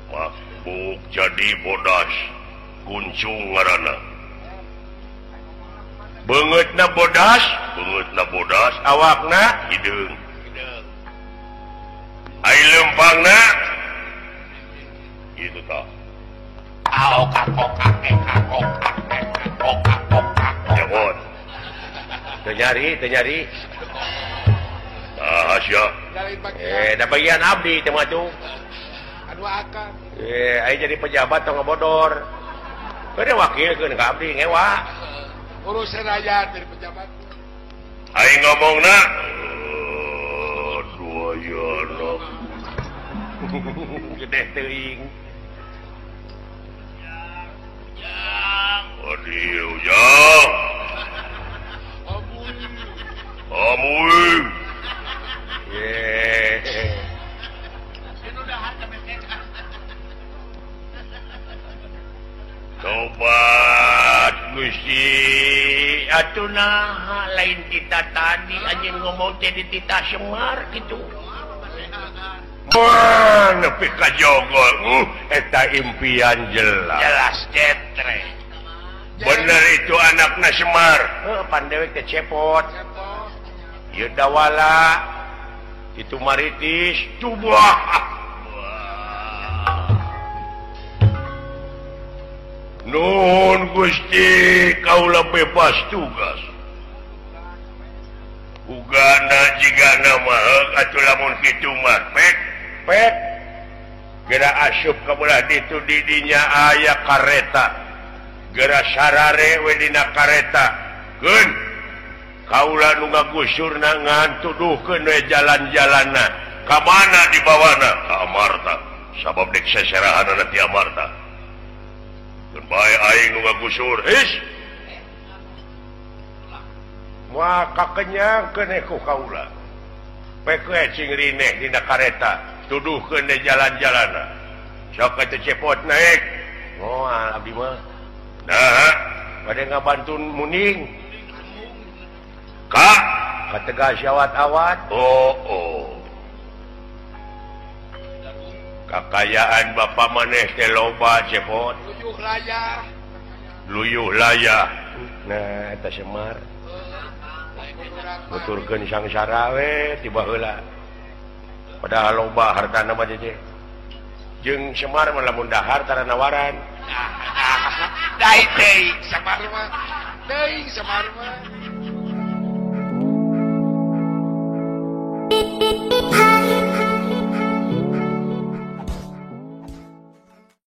Mabuk jadi bodas, kuncung ngaranna. Beungeutna bodas, awakna hideung. Ai leumpangna kitu tah. Jawon. Teu nyari. Tah sia. Da bagian abdi teh mah tuh. Anu akang. Ai jadi pejabat tong ngabodor. Keun wakilkeun ka abdi ngewa. Urusan rakyat dari pejabat. Aing ngomongna dua yana. Gede teuing. Aduh, ujang. Amuy. Tobat Gusti atuh naha lain kita tadi anjeun ngomong teh di titah Semar kitu. Wah, nepi ka jogol. Eta impian jelas. Jelas jetre. Bener itu anakna Semar. Heuh, pan dewek teh cepot. Ieu dawala itu maritis tubuh. Nuhun Gusti kaula bebas tugas. Ugana jigana mah atuh lamun kitu mah pek pek geura asup ka belah ditu di dinya aya kareta. Geura sarare we dina kareta. Keun kaula nu ngagusurna ngan tuduhkeun we jalan-jalanna. Ka mana dibawana? Ka Amarta. Sabab dek seserahanana ti Amarta. Bae aing nu ngagusur. His. Moal kakenyangkeun ku kaula. Pek we cing rineh dina kareta, tuduhkeun we jalan-jalanna. Sok teh cepot naik. Moal abdi mah. Nah, bade ngabantun muning. Ka ka Tegal syawat-awat. Oh, oh. Kakayaan bapak maneh teh loba cepot. Luyuh layah. Luyuh layah. Nah, eta Semar. Nuturkeun sangsara we tiba heula. Padahal loba hartana mah teh. Jeung Semar mah lamun dahar tara nawaran. Dai teh Semar mah. Deui Semar mah.